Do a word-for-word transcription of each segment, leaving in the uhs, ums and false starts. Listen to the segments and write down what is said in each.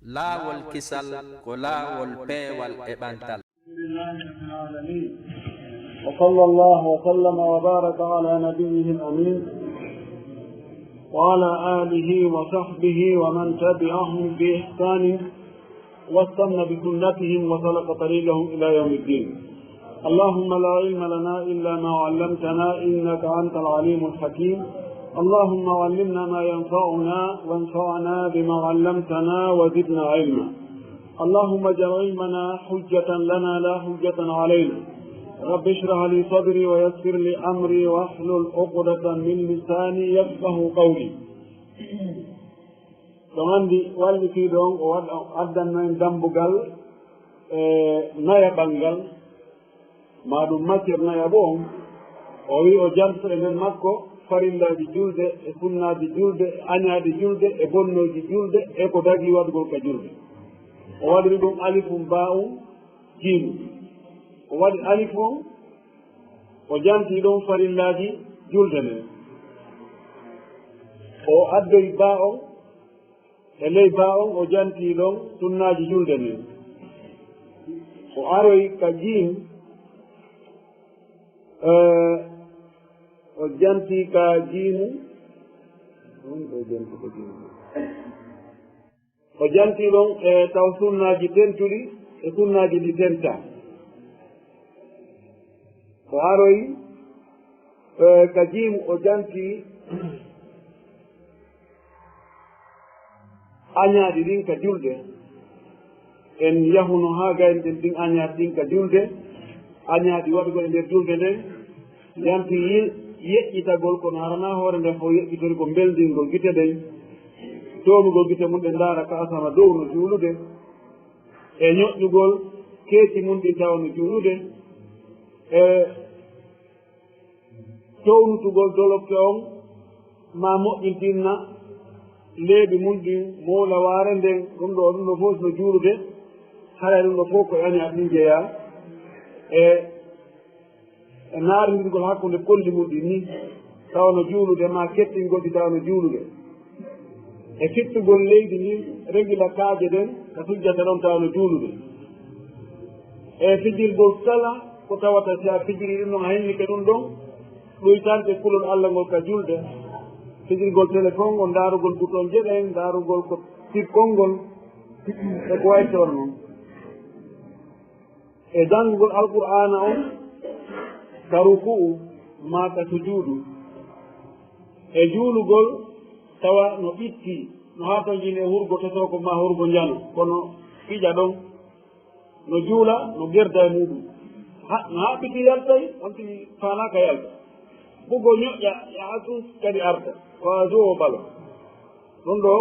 Laawol kisal ko laawol peewal e ɓantal. الحمد لله رب العالمين. وصلى الله وسلم وبارك على نبيه الأمين وعلى آله وصحبه ومن تبعهم بإحسان واستن بسنتهم وسلك طريقهم إلى يوم الدين. اللهم لا علم لنا إلا ما علمتنا إنك أنت العليم الحكيم. اللهم علمنا ما ينفعنا وانفعنا بما علمتنا وزدنا علما. اللهم اجعل علمنا حجة لنا لا حجة علينا. رب اشرح لي صدري ويسر لي أمري واحلل عقدة من لساني يفقه قولي. Ɗon anndi wallitiiɗo on o waɗa, addanno en dambugal e nayaɓal ngal, maa ɗum matière nayaɓo on. O wi'i o janto e nder makko farillaaji julde e sunnaaji julde e añaaɗi julde e bonnooji julde e ko dagii waɗugol ka julde. O waɗiri ɗum alifun, baa'un, jiimun. O waɗi alif on, o jantii ɗon farillaaji julde nden. O addoyi baa on, e ley baa on o jantii ɗon sunnaaji julde nden. O aroyi ka jiim, eh, o jantii ka jiimu, on ɗo janti ko jiimu. O jantii ɗon, eh, taw sunnaaji tentuɗi e sunnaaji ɗi tentaa. O aroyi, eh, ka jiimu o jantii añaaɗi ɗin ka julde. En yahuno haa ga en ɗin, ɗin añaaɗi ɗin ka julde, añaaɗi waɗugol e nder julde nden, yanti yi-, yeƴƴitagol, kono haranaa hoore nden fof yeƴƴitori ko mbelndingol gite ɗen, toomugol gite mum ɗe ndaara ka asama dow no juulude, e ñoƴƴugol keeci mum ɗin tawa no juulude, e townutugol dolokke on, maa moƴƴintinna leeɓi mum ɗin, mowla waare nden, ɗum ɗo, ɗum ɗo fof no juulude, haray ɗum ɗo fof ko yani aɗum jeyaa e, e naarindirgol hakkunde kolli mum ɗin ni, tawa no juulude, maa kettingol ɗi tawa no juulude. E fittugol leydi ndin, regila kaaje ɗen ka sujjata ɗon tawa no juulude. E fijirgol kala ko tawata si a fijiri ɗum ɗon, a hinnike ɗum ɗon, ɗoytante kulol Allah ngol ka julde. Fijirgol téléphone ngol, ndaarugol bouton je ɗen, ndaarugol ko pikkol ngol, e ko wayi toon non. E janngugol Alqur'aana on ka ruku'u maa ka sujuudu. E juulugol tawa no ɓitti, no haa ton jini e hurgo tosooko maa hurgo njano, kono fiƴa ɗon, no juula, no gerda e muuɗum. Ha, no haa ɓitti yaltay, on tigi faalaaka yalta. Bugo ñoƴƴa, yaha tun kadi arta, ko a jowo balo. Ɗum ɗo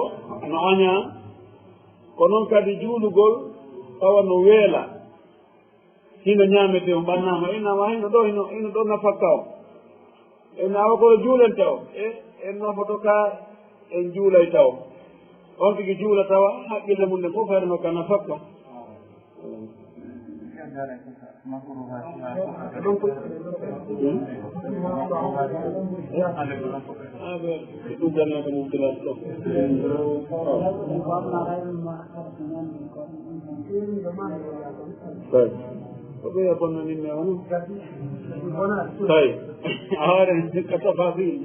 no añaa, ko non kadi juulugol tawa no weela. Hino ñaametee, on ɓannaama, innaama hino ɗo, hino, hino ɗo nafakka o. En awa kono juulen taw. E, en nafoto ka, en juulay taw. On tigi juula tawa, haqqille mum ne fof fayde no ka nafakka. Ah, ben, ɗum jannata mum tilaat ɗo. Tawi. Ko ɓeya bonno min mi wano? Tawi. A hoore ka tafasil.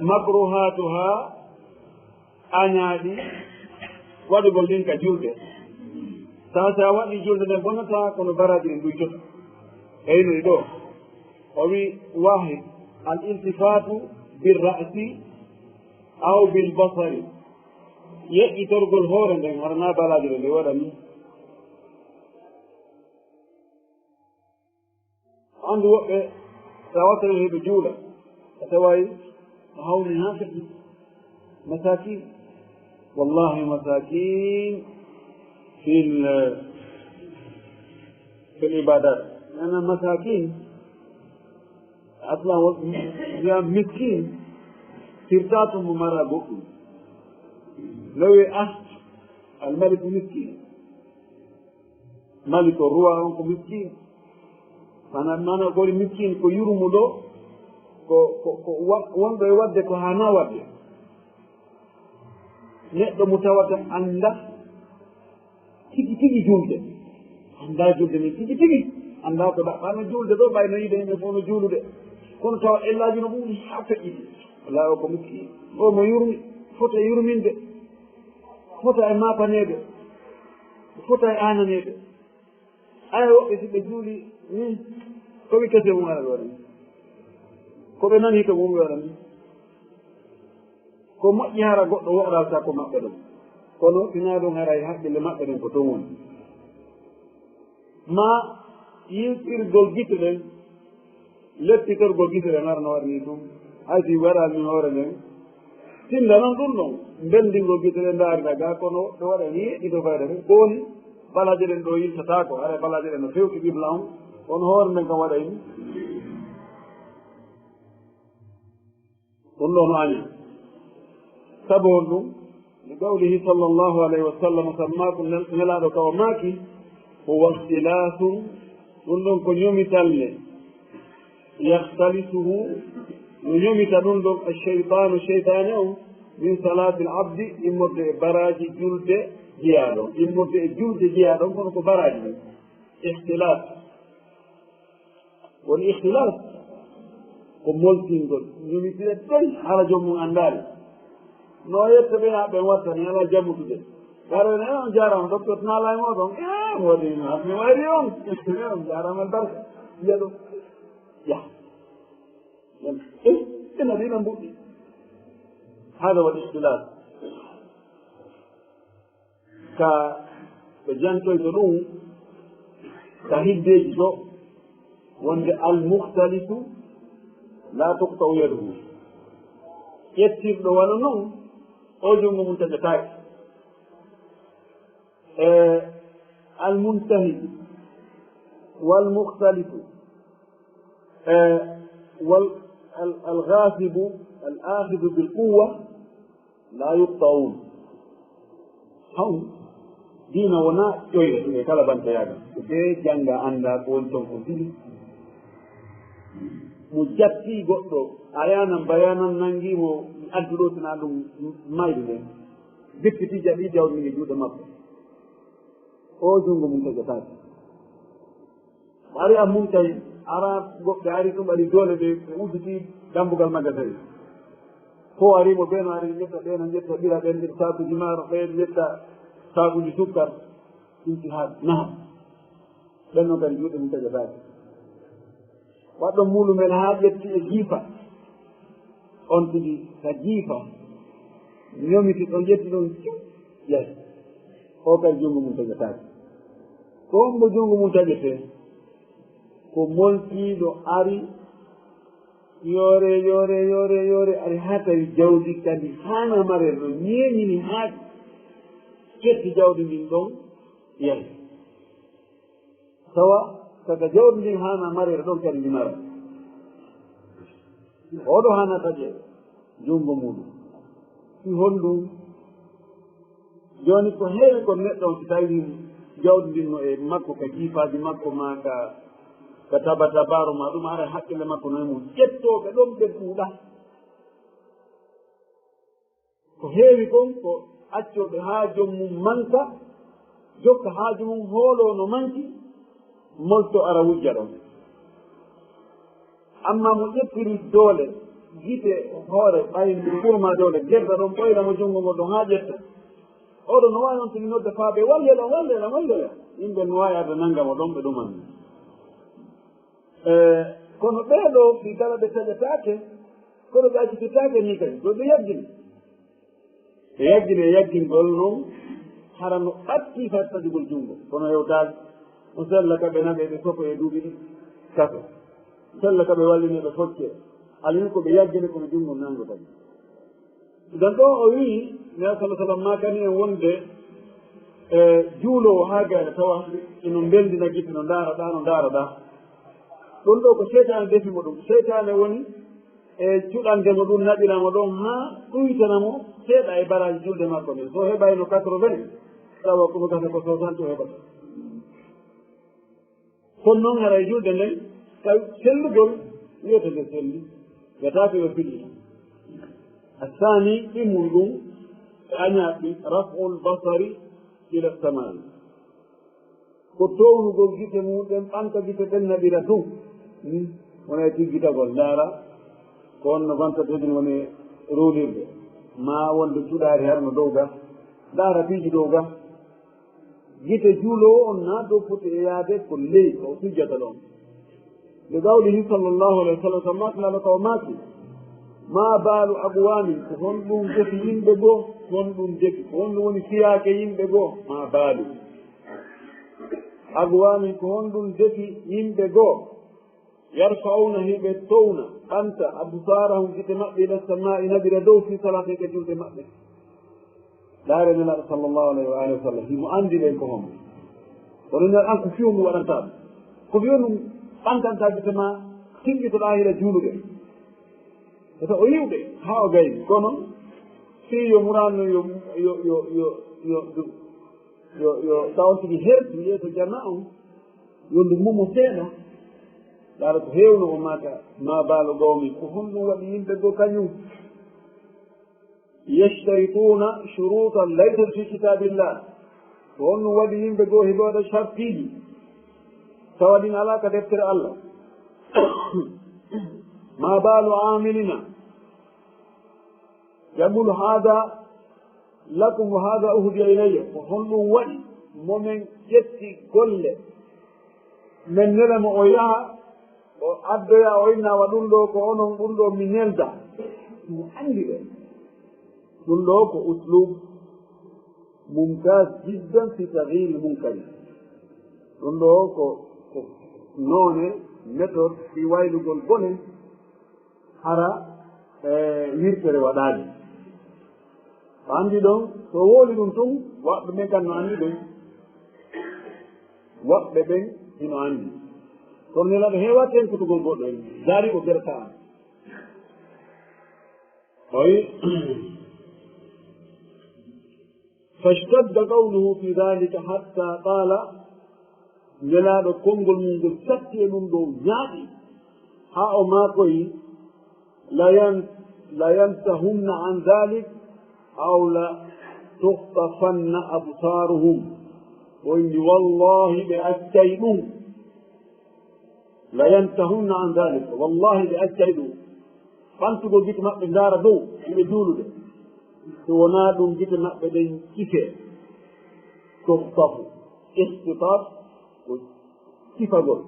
Makruhatuha, añaaɗi waɗugol ɗin ka julde. Tawa si a waɗi julde nden bonata kono baraaji ɗin ɗuytoto. Eynude ɗo. O wi wahid, al iltifatu bil ra'si aw bil basari. Yeƴƴitorgol hoore nden, hara na balaaji ɗo nde waɗa ni. Anndi woɓɓe, so a wattanii heɓe juula, a taway no hawni haa feti. Masakin. Wallahi masakin fil, fil ibadat. Nana masakin, aslan wo-, wiya miskin, firtaa to mo mara goɗɗum. No wiya, ah, al malik miskin. Malik o ruwa on ko miskin. Maanaam, maanaam ko woni miskin ko yurmuɗo, ko, ko, ko wa-, wonɗo e waɗde ko haanaa waɗde. Neɗɗo mo tawata annda tigi tigi julde. Anndaa julde nden tigi tigi. Anndaa ko ɗaɓɓaano julde ɗo, ɓay no yiide yimɓe fof no juulude. Kono tawa ellaaji no ɗum haa feƴƴiti. Wallaahi o ko miskiino. O mo yurmi, fota e yurminde. Fota e maapaneede. Fota e aananeede. Aya woɓɓe si ɓe juuli, hmm, ko ɓe kese mum ara ɓe waɗani. Ko ɓe nani to mum ɓe waɗani. Ko moƴƴi hara goɗɗo woɗɗataa ko maɓɓe ɗon. Kono sinaa ɗum haray hakkille maɓɓe ɗen ko ton woni. Ma yiitirgol gite ɗen, leppitorgol gite ɗen hara no waɗani ɗum. Hay si waɗaani hoore nden, tinda noon ɗum ɗon, mbelndingol gite ɗen ndaarira ga, kono ɗo waɗani yeɗɗi to fayda fof. Ko woni balaaje ɗen ɗo yiltataako, haray balaaje ɗen no fewti qibla on, kono hoore nden kam waɗani. Ɗum ɗo no aña. Sabu honɗum? Li qawlihi sallallahu alayhi wa sallam, sammaaku nel-, nelaaɗo ka o maaki, huwa ikhtilasun, ɗum ɗon ko ñomitalle, yakhtalisuhu, no ñomita ɗum ɗon, ash-shaytanu, shaytaane on, min salaatil abdi, immorde e baraaji julde jiyaaɗo, immorde e julde jiyaaɗo on, kono ko baraaji ɗum, ikhtilas. Woni ikhtilas ko moltingol, ñomitire toy, hara joom mum anndaali. No yetta ɓe haa ɓe wattani, alaa jammutude. Gaɗa ne, "On jaaraama, docteur, naalaa e mooɗon." "Eh, mi waɗi, mi waɗi on." "On jaaraama, albarka." Wiya ɗum. Ya. Eh, ina ɗiɗa mbuɗɗi. Hada waɗi ikhtilas. Ka ɓe jantoyta ɗum ka hiddeeji to, wonde al-mukhtalisu la tuqta'u yaduhu. Ƴettirɗo wano non, o junngo mum taƴataake. E al-muntahiku wal-mukhtalisu, e wal, al-, al-ghasibu, al-akhidhu bil-quwwa, la yuqta'un. Haw, diina wonaa ƴoyre, ɓe kala bantayaagal. Ko ɓe jannga, annda ko woni ton ko fili. Mo jatti goɗɗo, ayanan bayanan, nangi mo, addu ɗo, tana ɗum mayde nden. Bippiti jaɓi jawdi ndi e juuɗe makko. O junngo mum taƴataake. Ari am mum tawi, ara goɗɓe ari ɗum, ari doole ɓe, ɓe udditi dambugal magasin. Ko ari mo ɓe no ari ƴetta, ɓe no ƴetta ɓira, ɓen ƴetta saakuji maaro, ɓe ƴetta saakuji sukkar, inti haa naha. Ɓen no kadi juuɗe mum taƴataake. Waɗɗo muulumel haa ƴetti e jiifa. On tigi ka jiifa, ñomiti ɗon, ƴetti ɗon, cuk, yahi. O kadi junngo mum taƴataake. Ko hombo junngo mum taƴetee? Ko moltiiɗo ari, yoore, yoore, yoore, yoore, ari haa tawi jawdi kadi haana mareede ɗon, ñeeñini haa ƴetti jawdi ndin ɗon, yahi. Tawa, saka jawdi ndin haana mareede ɗon kadi ndi mara. Oɗo haana taƴe junngo muuɗum. Si honɗum? Jooni ko heewi kon neɗɗo on, si tawi jawdi ndin no e makko, ka jiifaaji makko, ma ka, ka taba tabaaro, ma ɗum ara hakkille makko no e mum. Ƴettooɓe ɗon ɓe ɗuuɗa. Ko heewi kon ko accooɓe haa joom mum manka, jokka haaju mum, hooloo no manki, molto ara wujja ɗon. Amma mo ƴettiri doole, gite, hoore, ɓay mo ɓurma doole, gedda ɗon, ɓoyra mo junngo ngol ɗon haa ƴetta. Oɗo no waawi on tigi nodda faaɓe, "Walle lan, walle lan, walle lan." Yimɓe no waawi arde nannga mo ɗon, ɓe ɗuman. Eh, kono ɓee ɗoo, fii kala ɓe taƴataake, kono ɓe accititaake nii kadi, ko ɓe yaggini. Ɓe yaggini e yaggingol non, hara no ɓatti faa taƴugol junngo, kono hewtaali. O sella ka ɓe naɓe ɓe soko e duuɓi ɗiɗi kaso. Sella ka ɓe wallini ɓe fokke. Alin ko ɓe yaggini kono junngo nango kadi. Idan ɗo o wi'i, Nabi sallallahu alaihi wasallam maakani en wonde, e, juuloowo haa gayna tawa ino mbeldina gite, no ndaara ɗaa, no ndaara ɗaa. Ɗum ɗo ko seytaane defi mo ɗum. Seytaane woni e cuɗande mo ɗum, naɓira mo ɗon haa ɗuytana mo seeɗa e baraaji julde makko nden. So heɓayno quatre-vingts, tawa ko gasa ko soixante o heɓata. Kono noon haray julde nden, tawi sellugol, wiyete nde selli, wiyata ko yo filli. Assaani, ɗimmum ɗum, e añaaɗi, raf'ul basari ila samaa'i. Ko townugol gite mum ɗen, ɓanta gite ɗen naɓira tun. Hmm? Wona e tiggitagol, ndaara ko on no banta tedin woni ruulirde. Maa wonde cuɗaari har no dow ga. Ndaara piiji dow ga. Gite juuloowo on naa dow foti e yaade ko ley ko o sujjata ɗon. Nde gawlihi sallallahu alayhi wa sallam, sallallahu alayhi wa sallam, maaki, "Ma baalu aqwaamin, ko honɗum defi yimɓe goo? Ko honɗum defi? Ko honɗum woni fiyaake yimɓe goo? Ma baalu aqwaamin, ko honɗum defi yimɓe goo? Yarfa'uuna, hiɓe towna, ɓanta, absaarahum, gite maɓɓe, ila samaa'i, naɓira dow, fi salaati, ka julde maɓɓe." Ndaare Nelaaɗo sallallahu alayhi wa alihi wa sallam, himo anndi ɓen ko homɓe. Kono Nelaaɗo an ko fiyo ndu waɗanta ɗum. Ko fiyo ndu ɓantanta gite ma, tiggitoɗaa hila juuluɓe. Wata o yi'u ɓe, haa o gayni. Kono, fii yo murano yo, yo, yo, yo, yo, yo, yo, taw on tigi herti yeeso jama on, yo ndu mumo seeɗa. Ndaara ko heewno o maaka, "Ma baalu qawmin, ko honɗum waɗi yimɓe goo kañum? Yashtarituuna shuruutan laysat fi kitaabillah." Ko honɗum waɗi yimɓe goo hiɓe waɗa shartiiji tawa ɗin alaa ka deftere Allah? "Ma baalu aamilina yaqulu haada lakum wa haada uhdiya ilayya." Ko honɗum waɗi mo men ƴetti golle men nela mo o yaha, o addoya, o inna wa ɗum ɗoo ko onon, ɗum ɗoo mi nelda? Mo anndi ɓe. Ɗum ɗoo ko uslub mumtaz jiddan fi taghyir munkari. Ɗum ɗoo ko, ko noone, méthode, fi waylugol bone, hara, e, wirtere waɗaani. Ko anndi ɗon, so wooli ɗum tun, waɗɓe ɓen kan no anndi ɗum. Waɗɓe ɓen hino anndi. Kono Nelaaɗo heewaa tenkutugol goɗɗo en, daari o gerta an. O wi, "Fashtadda qawluhu fi dhalika hatta qala," Nelaaɗo konngol mum ngol satti e ɗum ɗoo, ñaaɗi, haa o maakoyi, "La yan-, la yantahunna an dhalik, aw la tukhtafanna absaruhum." O inni, "Wallahi, ɓe accay ɗum." "La yantahunna an dhalik." Wallahi, ɓe accay ɗum. Ɓantugol gite maɓɓe ndaara dow, hiɓe juulude. So wonaa ɗum, gite maɓɓe ɗen cifee. Tukhtafu. Ikhtitaf ko cifagol.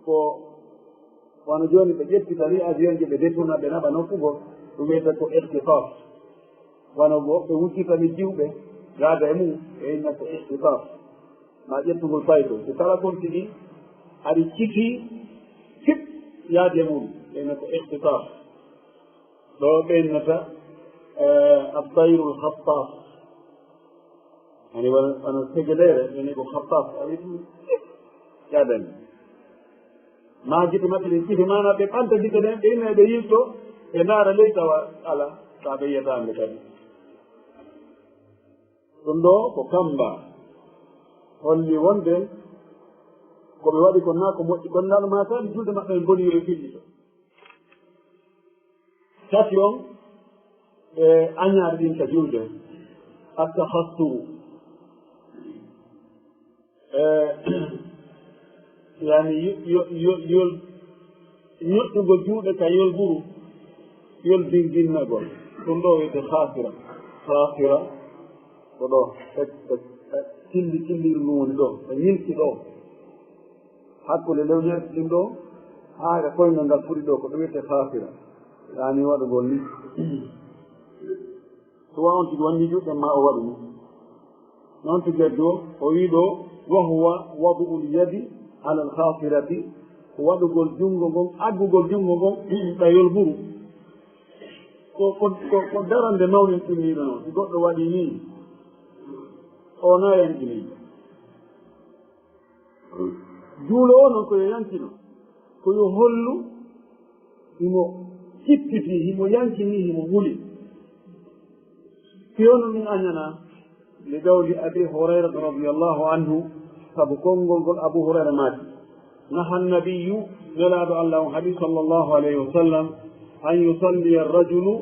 Ko wano jooni ɓe ƴettita ni avion ji, ɓe détourna, ɓe naɓa nokku goo, ɗum wiyetee ko ikhtitaf. Wano woɓɓe wujjita ni jiwɓe, yaada e mum, ɓe inna ko ikhtitaf. Ma ƴettugol payto. So kala kon tigi ari cifii, fip, yaadi e mum, ɓe inna ko ikhtitaf. Ɗo ɓe innata, eh, at-tayrul khattaf. Ani wano, wano segeleere, ɓe ni ko khattaf, ari ɗum, fip, yaada e mum. Ma gite maɓɓe ɗen cifi, maana ɓe ɓanta gite ɗen, ɓe inna ɓe yilto, ɓe ndaara ley tawa ala, tawa ɓe yiyata hannde kadi. Ɗum ɗo ko kamba holli wonde ko ɓe waɗi kon naa ko moƴƴi, kono ngal ma tawi julde maɓɓe en boni, yo ɓe fillito. Tati on, e añaare ɗin ka julde, at-takhassuru. E, yani, yo, yo, yo, yol-, ñoƴƴugol juuɗe ka yolburu, yol dinginnagol. Ɗum ɗo wiyete khasira. Khasira ko ɗo, e, e, e, tilli, tilliri ngun woni ɗo, e ñilti ɗo. Hakkunde lewñeere ɗin ɗo, haa e koyngal ngal fuɗi ɗo, ko ɗum wiyete khasira. Yani waɗugol ni. So wa on tigi wanni juɗɗe ma o waɗu ni. Noon tigi addi o, o wii ɗo, "Wa huwa wadu'ul yadi alal khasirati," ko waɗugol junngo ngon, aggugol junngo ngon, ɗa yolburu. Ko, ko, ko, ko darande mawnin ɗum wiiɗo noon. Si goɗɗo waɗi nii, o na yanki nii. Juuloowo noon ko yo yankino, ko yo hollu himo cippiti, himo yankini, himo huli. Fewndo ɗum añana, li qawli Abi Hurayrata radiyallahu anhu, sabu konngol ngol Abu Hurayra maaki, naha nabiyyu, Nelaaɗo Allah on haɗi, sallallahu alayhi wa sallam, an yusalliya rajulu,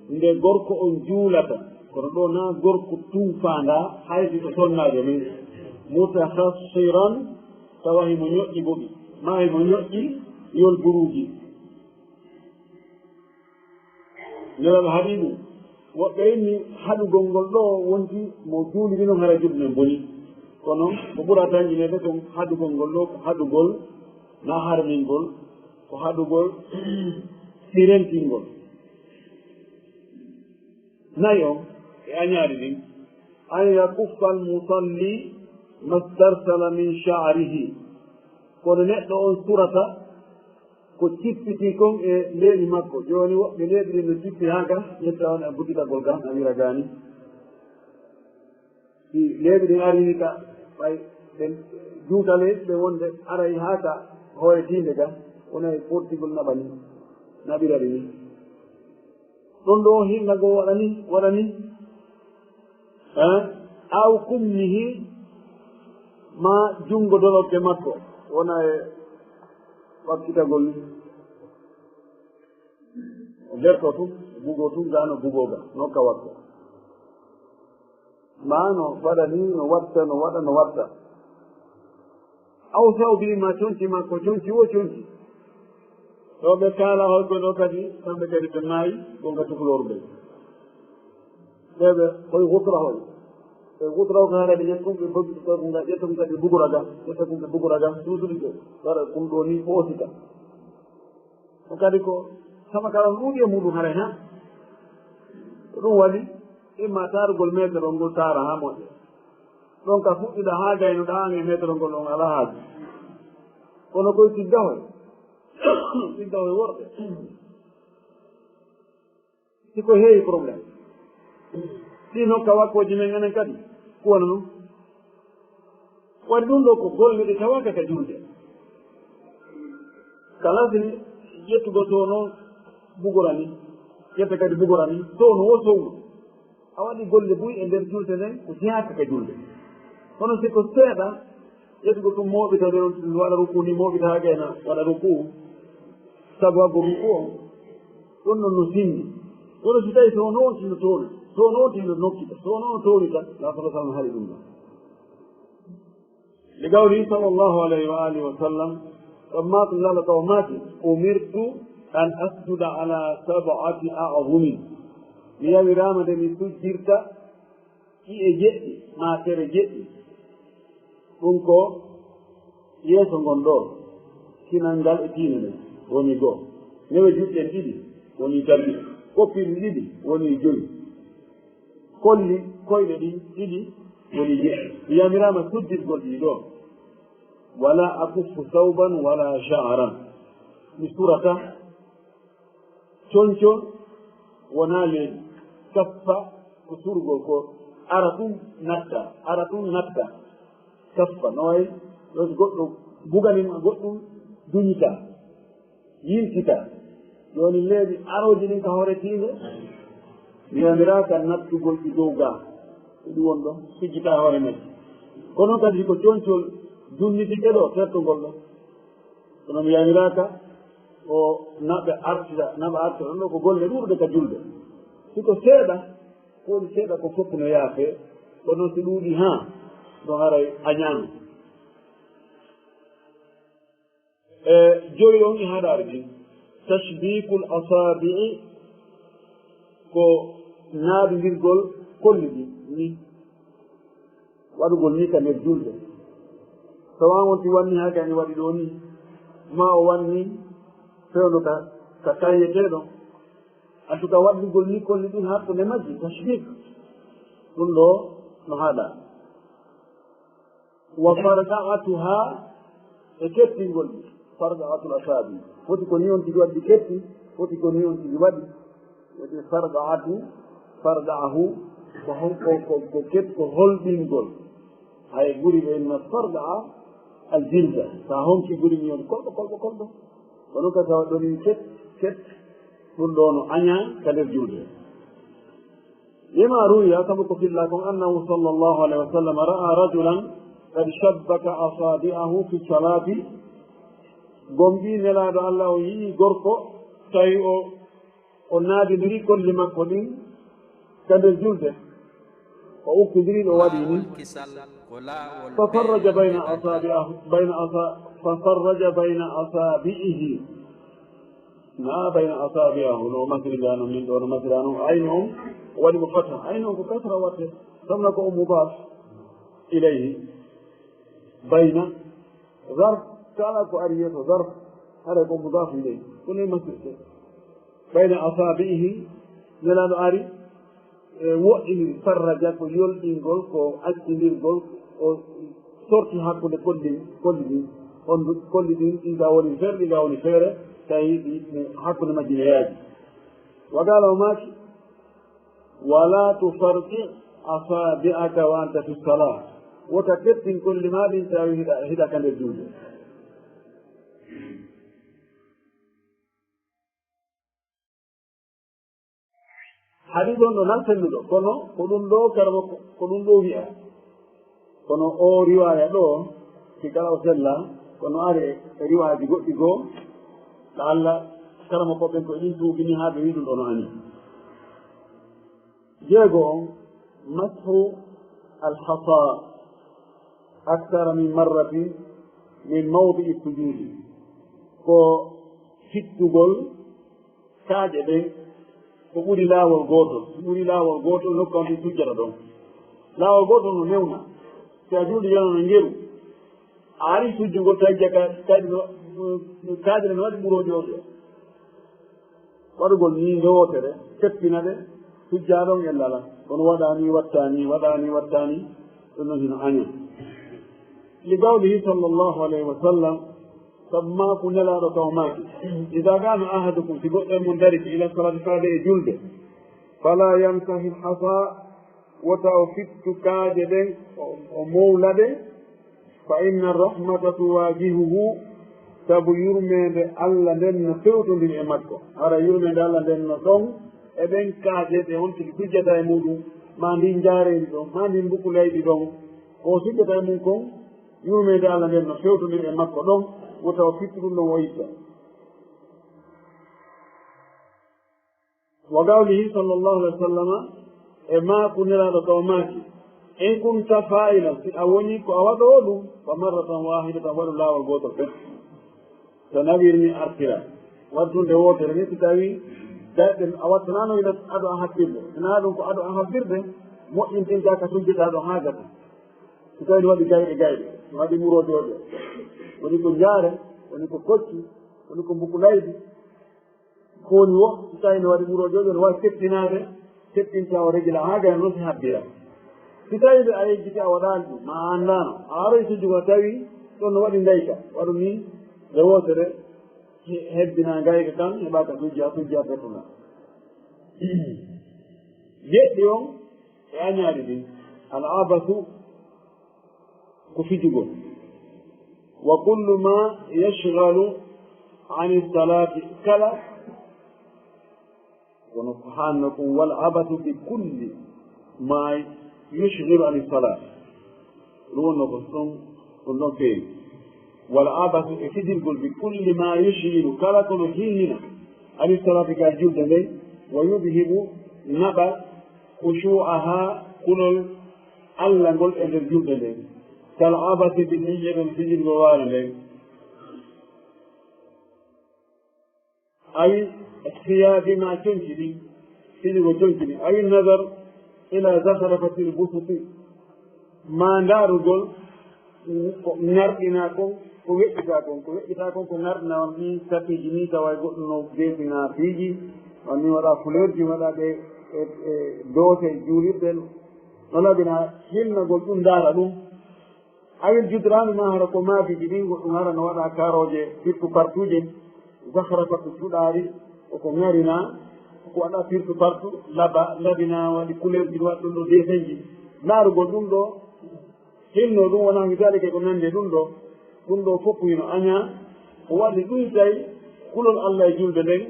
nde gorko on juulata, kono ɗo na gorko tun faanda, hay si ko sonnaajo min. Mutahassiran, tawa himo ñoƴƴi boɓi, ma himo ñoƴƴi yol buruuji. Nelal haɗi ɗum. Woɓɓe inni haɗugol ngol ɗo wonti mo juuliri non hara juuɗe men boni. Kono ko ɓurata ñineede kon haɗugol ngol ɗo ko haɗugol na harmingol, ko haɗugol sirentingol. Nayi on e añaari ɗin, an yakuffa al musalli mastarsala min sha'rihi, kono neɗɗo on surata ko cippitii kon e leeɓi makko. Jooni woɓɓe leeɓi ɗin no cippi haa ka, ƴetta on e buttitagol ka, a wira gaani. Si leeɓi ɗin arini ka, ɓay ɓen juuta leeɓi ɓen wonde aray haa ka hoore tiinde ka, wona e fortigol naɓa ni, naɓira ɗi ni. Ɗon ɗo hinna goo waɗa ni, waɗa ni. Eh? Aw kummihi, ma junngo dolokke makko, wona e wakkitagol ni. O gerto tun, bugo tun, gano bugo ga, no ka wakko. Ma no waɗa ni, no watta, no waɗa, no watta. Aw saw bi ma conci makko, conci wo conci. Ɗo ɓe kaala hoy ko ɗo kadi, kamɓe kadi ɓe maayi, ko nga tukulor ɓe. Ɓe ɓe, koy hutra hoy. Ɓe hutra ko haɗa ɓe ƴettum, ɓe bobi ko nga ƴettum kadi bugura ga, ƴetta kum ɓe bugura ga, suusuɗi ɓe. Waɗa kum ɗo ni foosita. Ko kadi ko sama kala no ɗuuɗi e muɗum haray ha. Ko ɗum waɗi, imma taarugol meeterol ngol taara ha moƴƴa. Ɗon ka fuɗɗiɗa ha gaynoɗa an e meeterol ngol on ala haaju. Kono koye tiggahoy, tiggahoy worɓe. Si ko heewi problème. Ɗi nokka wakkooji men enen kadi, ko wona non? Waɗi ɗum ɗo ko golle ɗe tawaaka ka julde. Kala si ƴettugol sowno bugora ni, ƴetta kadi bugora ni, sowno wo sowno. A waɗi golle buy e nder julde nden, ko jeyaaka ka julde. Kono si ko seeɗa, ƴettugol ɗum mooɓita ɗe on, waɗa ruku ni, mooɓita haa gayna, waɗa ruku. Sabu aggo ruku on, ɗum ɗon no sinni. Kono si tawi so on on tino tooni, so on on tino nokkita, so on on toonita, la sallallahu alaihi wasallam hari ɗum ɗon. Li qawlihi sallallahu alaihi wa alihi wa sallam, ɗon maaki, Nulaaɗo taw maaki, "Umirtu an asjuda ala sab'ati a'zumin." Mi yamiraama nde mi sujjirta ƴi'e jeɗɗi, maa tere jeɗɗi. Ɗum ko yeeso ngon ɗo, kinal ngal e tiinde nden, woni goo. Newe juuɗe ɗen ɗiɗi, woni tati. Koppi ɗin ɗiɗi, woni jowi. Kolli koyɗe ɗin ɗiɗi woni jeɗɗi. Mi yamiraama sujjitgol ɗii ɗoo. Wala akuffu sawban wala sha'ran. Mi surata concon wonaa leeɓi. Kaffa ko surgol ko ara ɗum natta, ara ɗum natta. Kaffa no wayi, ɗo si goɗɗo buganima goɗɗum duñita. Yiltita. Jooni leeɓi arooji ɗin ka hoore tiinde, mi yamiraaka nattugol ɗi dow gaa. Ko ɗum woni ɗon, sujjita hoore majji. Kono kadi ko concol dunnitike ɗo, tertongol ɗo. Kono mi yamiraaka ko naɓe artira, naɓa artira ɗon ɗo ko golle ɗuuɗuɗe ka julde. Si ko seeɗa, ko woni seeɗa ko fof no yaafee, kono si ɗuuɗi haa, ɗon haray a ñaama. E joyi on e haɗaari ɗin, tashbikul asaabi'i ko naadindirgol kolli ɗin ni, waɗugol ni ka nder julde. Tawa on ti wanni haa kadi waɗi ɗo ni, ma o wanni fewndo ka, ka kayyeteeɗo. En tout cas, waɗugol ni kolli ɗin hakkunde majji, tashbik. Ɗum ɗo no haɗa. Wa farda'atuha, e kettingol ɗi. Farda'atul asabi. Foti ko ni on tigi waɗi ketti, foti ko ni on tigi waɗi. Woni farda'atu, farda'ahu, ko hon-, ko, ko, ko ket-, ko holɗingol. Hay ɓuri ɓe inna farda'a al jilda. Sa honki ɓuri mi woni kolɗo, kolɗo, kolɗo. Kono ka tawa ɗoni ket, ket, ɗum ɗo no aña ka nder julde. Lima ruwiya, sabu ko filla kon, annahu sallallahu alaihi wasallam ra'a rajulan qad shabbaka asabi'ahu fi salati. Gomɗi Nelaaɗo Allah o yi'i gorko, tawi o, o naadindiri kolli makko ɗin ka nder julde. O ukki diri ɗo waɗi ni. Fa farraja bayna asabi'ahu, bayna asa-, fa farraja bayna asabi'ihi. Na bayna asabi'ahu, no masiri ga non, min ɗo no masira non. Aynu on waɗi mo fatha. Aynu on ko kasra watte. Samna ko o mudaf ilayhi. Bayna. Zarf, kala ko ari yeeso zarf, hara ko mudaf ilayhi. Ko ne masirte. Bayna asabi'ihi, Nelaaɗo ari, e, woɗɗini farraja ko yolɗingol, ko accindirgol, o sorti hakkunde kolli, kolli ɗin. On kolli ɗin, ɗin ga woni feere, ɗin ga woni feere, tawi ɗi, ɗi hakkunde majji ne yaaji. Wa qala, o maaki, "Wala tufarriq asabi'aka wa anta fi salah." Wota kettin kolli ma ɗin tawi hiɗa, hiɗa ka nder julde. Hadis on ɗo nan selluɗo, kono ko ɗum ɗo karama ko, ko ɗum ɗo wi'a. Kono o riwaya ɗo, si kala o sella, kono ari e riwaaji goɗɗi goo, ɗa Allah karama ko ɓen ko ɗin tuubini haa ɓe wi'i ɗum ɗo no ani. Jeego on, mashu al-hasa akthara min marratin min mawdi'i sujudi. Ko fittugol kaaƴe ɗen ko ɓuri laawol gootol, ko ɓuri laawol gootol nokku on ɗi sujjata ɗon. Laawol gootol no newna. Si a juuli yana no ngeru. A ari sujjugol tawi jaka, kadi no, kaaƴe ɗen no waɗi ɓurooji o ɗo. Waɗugol ni nde wootere, teppina ɗe, sujjaa ɗon e lala. Kono waɗa ni, watta ni, waɗa ni, watta ni, ɗum ɗon hino aña. Li qawlihi sallallahu alayhi wa sallam, sabu maaku Nelaaɗo taw maaki, "Idaa qaama ahadukum," si goɗɗo e mon darike, "ila salaati," faade e julde, "falaa yamsahi l-hasaa," wota o fittu kaaƴe ɗen, o, o mowla ɗe, "fa inna rahmata tuwaajihuhu," sabu yurmeende Allah nden no fewtondiri e makko. Hara yurmeende Allah nden no ɗon e ɗen kaaƴe ɗe on tigi sujjata e muɗum, ma ndin njaareendi ɗon, ma ndin mbukulaydi ɗon. Ko o sujjata e mum kon, yurmeende Allah nden no fewtondiri e makko ɗon, wota o fittu ɗum ɗon o itta. Wa qawlihi sallallahu alayhi wa sallam, e maaku Nelaaɗo taw maaki, "In kunta faa'ilan," si a woni ko a waɗoowo ɗum, "fa marratan waahidatan," waɗu laawol gootol pet. So nawirni artira, waɗtunde wootere ni, si tawi daɗɗe a wattanaano ila ado a habbirde. Sinaa ɗum ko ado a habbirde, moƴƴintinta ka sujjata ɗo haa gasa. Si tawi waɗi gayɗe gayɗe, waɗi murojooje, woni ko njaare, woni ko kocci, woni ko mbukulaydi, ko woni wo, si tawi no waɗi ɓuroo jooɗi, no waawi teppinaade, teppinta o regila haa gaya noon si habbira. Si tawi ɓe a yejjiti a waɗaani ɗum, ma a anndaano, a aroy sujjugo tawi ɗon no waɗi ngayka, waɗu ni nde wootere he-, hebbina ngayka kan, heɓa ka sujja, sujja fettuna. Jeɗɗi on, e añaari ɗin, al abasu ko fijugol. Wa kullu ma yashghalu ani salati kala, kono ko hanno ɗum wal abasu bi kulli ma yushghilu ani salati. Ɗum wonno ko ɗum, ɗum ɗon feewi. Wal abasu e fijirgol bi kulli ma yushghilu kala kono hinnina ani salati ka julde nden wa yudhibu naɓa khushu'aha kulol Allah ngol e nder julde nden. Kal abasi bi niyyati fijirgol waare nden. Awi siyabi ma conci ɗin, fijirgol conci ɗin. Awi nazar ila zakhrafatil busuti. Ma ndaarugol ko ŋarɗinaa kon, ko weƴƴitaa kon. Ko weƴƴitaa kon, ko ŋarɗinaa on ɗin sapiiji nii, tawa e goɗɗum no deesinaa piiji, on nii waɗa fleur ji, waɗa ɗe e, e doose juulirɗe, no labinaa hinnagol ɗum, ndaara ɗum. Awil judraani ma hara ko maadiiji ɗin, goɗɗum hara no waɗa karooje, pirtu partuuje, zahrafatu cuɗaari, ko ko ŋarinaa, ko waɗa pirtu partu, laba, labinaa, waɗi couleur ji, waɗi ɗum ɗo desenji. Laarugol ɗum ɗo, hinno ɗum wona mi dalike ko nandi e ɗum ɗo. Ɗum ɗo fof hino añaa, ko waɗi ɗuytay kulol Allah e julde nden,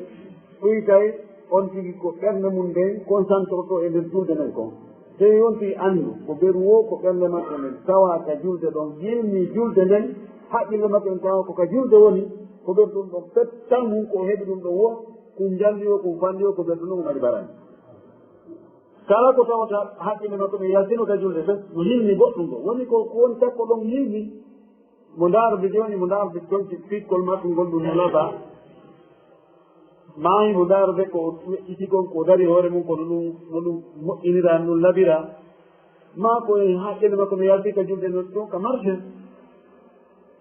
ɗuytay on tigi ko ɓernde mum nden concentre to e nder julde nden kon. Tawi on tigi anndu ko beru wo ko ɓernde makko nden tawa ka julde ɗon, yilni julde nden, haqqille makko en tawa ko ka julde woni, ko beru ɗum ɗon pettan mum ko o heɓi ɗum ɗon wo, ko njalli o, ko fanɗi o, ko beru ɗum ɗon o mari barani. Kala ko tawata haqqille makko ɓe yaltino ka julde ɓe, no hilni goɗɗum ɗo. Woni ko, ko woni takko ɗon hilni, mo ndaarde jooni, mo ndaarde conci pikkol makko ngol ɗum no laba. Maayi mo ndaarde ko o weƴƴiti kon, ko o dari hoore mum, kono ɗum, no ɗum moƴƴinira, no ɗum labira. Maa ko e haqqille makko no yalti ka julde no ɗum ka marché.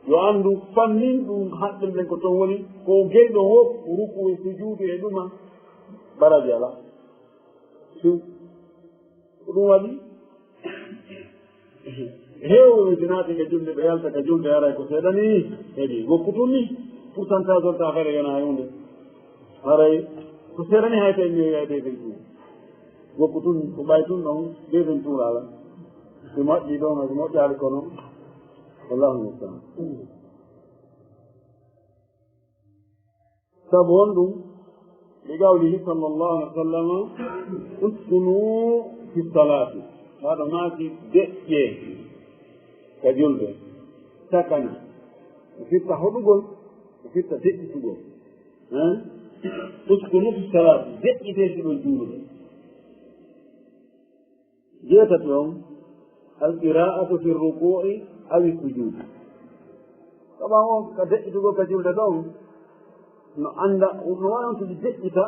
Yo anndu fannin ɗum haqqille ko ton woni, ko geyɗo o, ruku e sujuudu e ɗuma, baraji alaa. Ɗum, ko ɗum waɗi heewɓe ɓe naati ka julde, ɓe yalta ka julde, haray ko seeɗa ni heɓi. Gokku tun ni, pourcentage on ta fere yona e hunde. Haray ko seeɗa ni hay tawi mi wi'ay deuxième tour. Gokku tun ko ɓay tun ɗon deuxième tour ala. Si moƴƴi ɗon, si moƴƴaali kono. Wallahu musta'an. Sabu honɗum? Li qawlihi sallallahu alaihi wa sallam, "Uskunu fi salati." Ɓaaɗo maaki deƴƴe ka julde. Sakana. O fitta hoɗugol, o fitta deƴƴitugol. Hein? "Uskunu fi salati." Deƴƴite si ɗon juulude. Jeetati on, al qira'atu fi ruku'i awi sujudi. Sabu on ka deƴƴitugol ka julde ɗon, no annda, no waawi on tigi deƴƴita,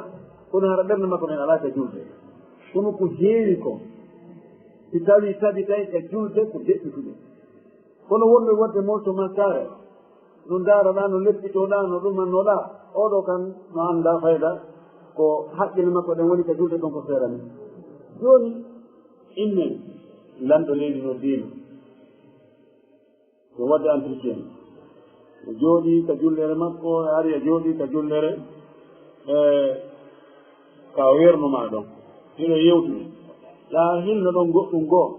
kono hara ɓernde makko nden alaa ka julde. Kono ko heewi kon, si tawi tabitay ka julde ko deƴƴitude. Kono wonɓe waɗde molto maskaare, no ndaaraɗaa, no leppitoɗaa, no ɗumannoɗaa, oɗo kan no annda fayda, ko haqqille makko ɗen woni ka julde kon ko seerani. Jooni, innen, lanɗo leydi no diina. Ko waɗde entretien. O jooɗii ka jullere makko, o ari o jooɗii ka jullere, e, ka o wernumaa ɗon. Hiɗo yewtude. Yaa hilno ɗon goɗɗum goo.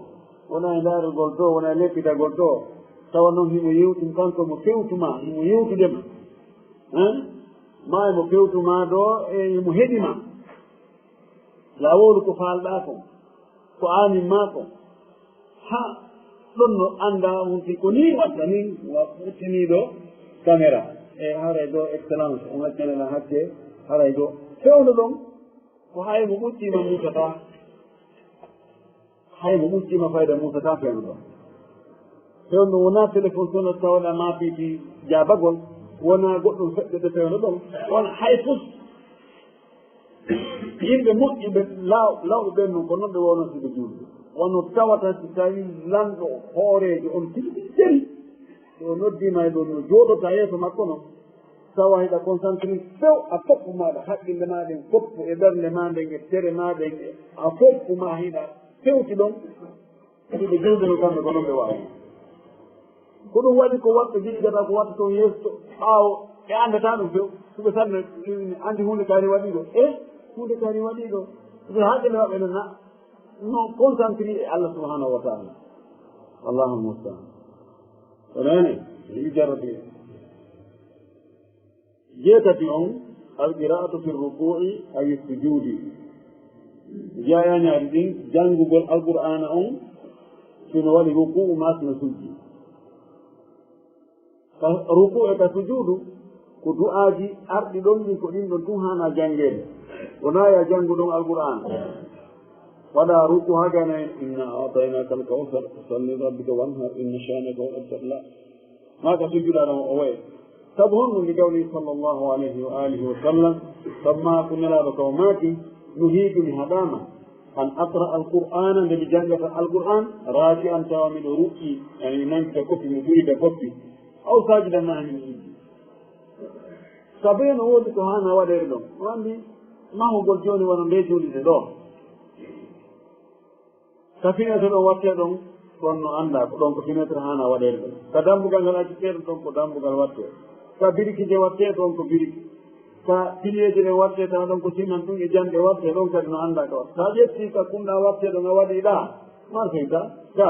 Wona e ndaarugol to, wona e leppitagol to. Tawa noon himo yewtuma kanko mo fewtumaa, himo yewtude ma. Hein? Maa himo fewtumaa ɗo, e himo heɗi ma. Laawol ko faalɗaa kon, ko aanin maa kon. Ha, ɗon no anndaa on si ko nii watta nii, wa ɓurtiniiɗo caméra. E haray ɗo excellence, on accane lan hakke, haray ɗo. Fewndo ɗon, ko hay mo ɓuttiima muusataa. Hay mo ɓuttiima fayda muusataa fewndo ɗon. Fewndo wonaa téléphone sono tawaɗa ma piiti jaabagol, wonaa goɗɗum feƴƴete fewndo ɗon. Wona hay fus. Yimɓe moƴƴuɓe, law-, lawɓe ɓen non, ko non ɓe wonoo si ɓe juulde. Wano tawata si tawi lanɗo hooreejo on tigi tigi seri, si o noddiima e ɗon no jooɗotaa yeeso makko non, tawa hiɗa concentré few, a foppu maaɗa, haqqille maa ɗen foppu e ɓernde maa nden e tere maa ɗen, e a foppu maa hiɗa fewti ɗon. Kadi ɓe juulde no kamɓe ko non ɓe waawi. Ko ɗum waɗi ko waɗɓe giɗigata ko watta toon yeeso to ɓaawo, ɓe anndataa ɗum few. Suɓe sanne anndi huunde kaari waɗii ɗo. E huunde kaari waɗii ɗo. Suɓe haqqille maɓɓe no na-, no concentré e Allah subhanahu wa ta'ala. Allahu musta'an. Ko nani? Yi jarrabi. Jeetati on, al qira'atu fi ruku'i awi sujudi. Jeyaa ñaari ɗin, janngugol Alqur'aana on, si no waɗi ruku'u maa si no sujji. Ka ruku'u e ka sujuudu, ko du'aaji arɗi ɗon ɗin, ko ɗin ɗon tun haanaa janngeede. Wonaa yaa janngu ɗon Alqur'aana. Waɗa ruku'u haa gana en, "Inna a'taynaka al-kawthar, fasalli li rabbika wanhar, inna shani'aka huwa al-abtar." La. Maa ka sujjuɗaa ɗon o waye. Sabu honɗum? Li qawlihi sallallahu alayhi wa alihi wa sallam, sabu maa ko Nelaaɗo ka o maaki, "Nuhiitu, mi haɗaama, an aqra'a al-Qur'aana, nde mi janngata Alqur'aan, raaki'an, tawa miɗo rukkii, yani mi nangita koppi, mi ɓurida koppi, aw saajidan, maa miɗo sujji." Sabu no woodi ko haanaa waɗeede ɗon. O anndi mahugol jooni wano nde juulirɗen ɗoo. Ka fenêtre ɗon wattee ɗon, ɗon no anndaa ko ɗon ko fenêtre haanaa waɗeede ɗon. Ka dambugal ngal accitee ɗon, ɗon ko dambugal wattee. Ka biriki je wattee ɗon ko biriki. Ka piliyeeji ɗen wattee tawa ɗon ko siman ɗum e jamɗe wattee ɗon kadi no anndaa ka wattee. Sa ƴetti ka kumɗaa wattee ɗon a waɗii ɗaa, marfey ka, ka.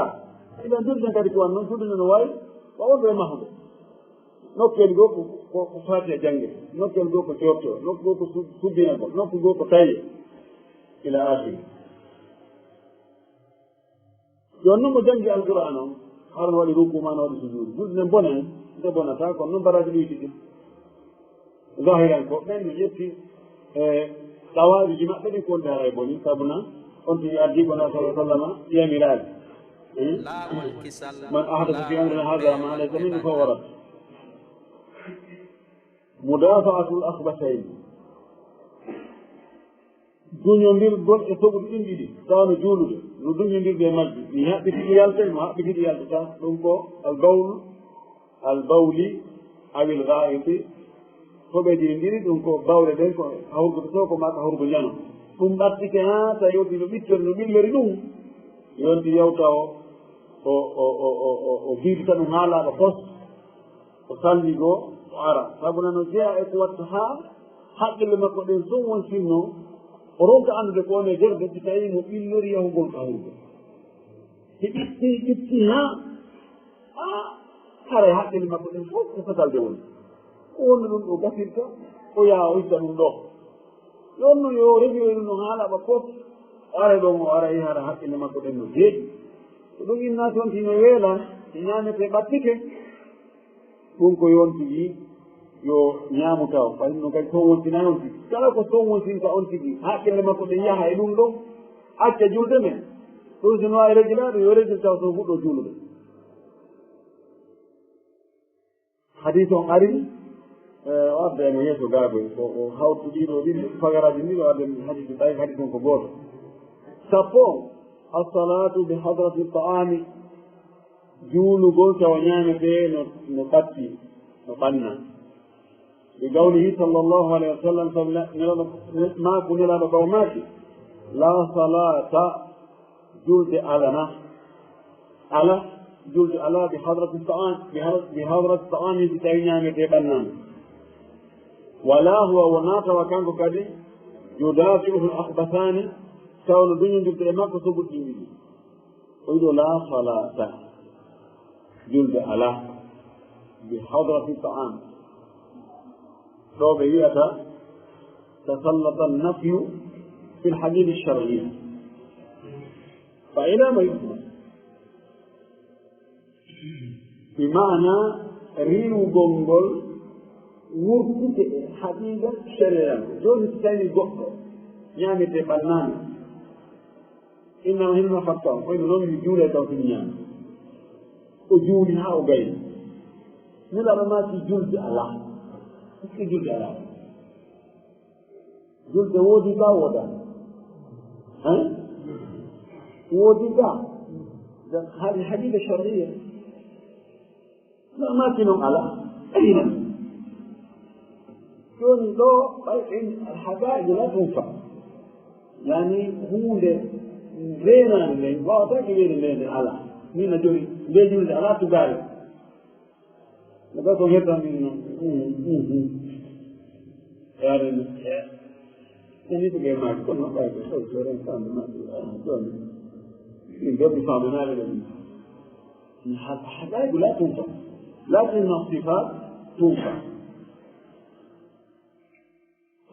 Iɗen julde kadi ko wanno, julde no wayi, wa wonɓe e mahude. Nokkel goo ko, ko, ko Faatiha jannge, nokkel goo ko joorto, nokku goo ko su-, subbinagol, nokku goo ko taye, ila aakhiri. Jooni non mo janngi Alqur'aana on, hara no waɗi rukuu maa no waɗi sujuudu. Julde nden bone, nde bonataa, kono non baraaji ɗuuɗi ɗin. Zaahirankooɓe ɓen no ƴetti, e, qawaa'idi maɓɓe ɗin ko wonde haray boni, sabu na On tigi addi ko na sallallahu alaihi wasallam yamiraade. Hmm? Man ahdatha fi amrina hadha ma laysa minhu fa huwa radd. Mudafa'atul akhbathayn. Duñondirgol e toɓuɗi ɗin ɗiɗi, tawa no juulude, no duñondirde e majji. Mi haɓɓiti ɗi yalta, mo haɓɓiti ɗi yaltata. Ɗum ko al-bawl, al-bawli, awil ghaa'iti. Toɓeeji ɗin ɗiɗi, ɗum ko bawle ɗen, ko hawrugo to, ko maa ka hawrugo njano. Ɗum ɓattike haa tawi yonti no ɓittori, no ɓillori ɗum. Yonti yawta o, o, o viidita ɗum haa laaɓa pos. O salli goo, o ara. Sabu nano jeyaa e ko watta haa haqqille makko ɗen son won sinno, o ronka anndude ko woni e jerde, si tawii mo ɓillori yahugol ka hawrugo. Si ɓitti, ɓitti haa, haa, haray haqqille makko ɗen fof ko sasalde woni. Ko wonno ɗum ɗo gasirta, o yaha o itta ɗum ɗo. Yo on no yo regiroy ɗum ɗon haa laaɓa fof. O ara ɗon, o ara e hara haqqille makko ɗen no deeƴi. Ko ɗum inna toon tino weela, ñaamete ɓattike. Ɗum ko yo on tigi yo ñaamu taw. Fay no kadi toon wontina on tigi. Kala ko toon wontinta on tigi, haqqille makko ɗen yaha e ɗum ɗon, acca julde men. Ɗum si no waawi regilaaɗo, yo regil taw toon fuɗɗo juulude. Hadiis on ari, eh, o adda eno yeeso gaagoy. Ko o hawtu ɗiɗo ɗiɗi, fagaraaji ɗiɗo, o adda hadiis ɗi, tawi hadiis on ko gooto. Sappo on, as-salaatu bi hadrati ta'aami, juulugol tawa ñaametee no, no ɓatti, no ɓanna. Bi qawlihi sallallahu alayhi wa sallam, sabu ne-, Nelaaɗo, ne-, maaku Nelaaɗo ɓaw maaki, "Laa salaata," julde alana. Ala, julde ala bi hadrati ta'am, bi hadra-, bi hadrati ta'am, si tawi ñaametee ɓannaama. Wala huwa, wonaa tawa kanko kadi, yudaafi'uhu al-akhbathaani, tawa no duñondirde e makko sobuɗi ɗiɗi. O wiɗo laa salaata, julde ala, bi hadrati ta'am. Ɗo ɓe wi'ata tasallata an-nafyu fil hadith ash-shar'i. Fa ila ma yusma? Bi maana riiwugol ngol wurtike e haqiiqa sharia. Jooni si tawi goɗɗo ñaametee ɓannaama, innama hinno hatta on, koyno noon mi juulee taw tini ñaami. O juuli haa o gayni. Nelaaɗo maaki julde alaa. Est-ce que julde alaa? Julde woodi ka wooda? Hein? Woodi ka? Hadi haqiiqa shar'iyya. No maaki noon alaa. Ayna? Jooni ɗo, ɓay en alhaqaa'iqu laa tunfa. Yani huunde reenaande nden, waawataake wiyeede nde, nde alaa. Min na jooni, nde julde alaa tugaari. No ɗo ko hedda min noon. Mhm, mhm. Yaade no. Tani ko ɓe maaki, kono ɓay ko sow, so ren sande maaki, ah, jooni. Min gabbi faamanaade ɗum. Haɗaɗu la tunfa. Lakin no sifa tunfa.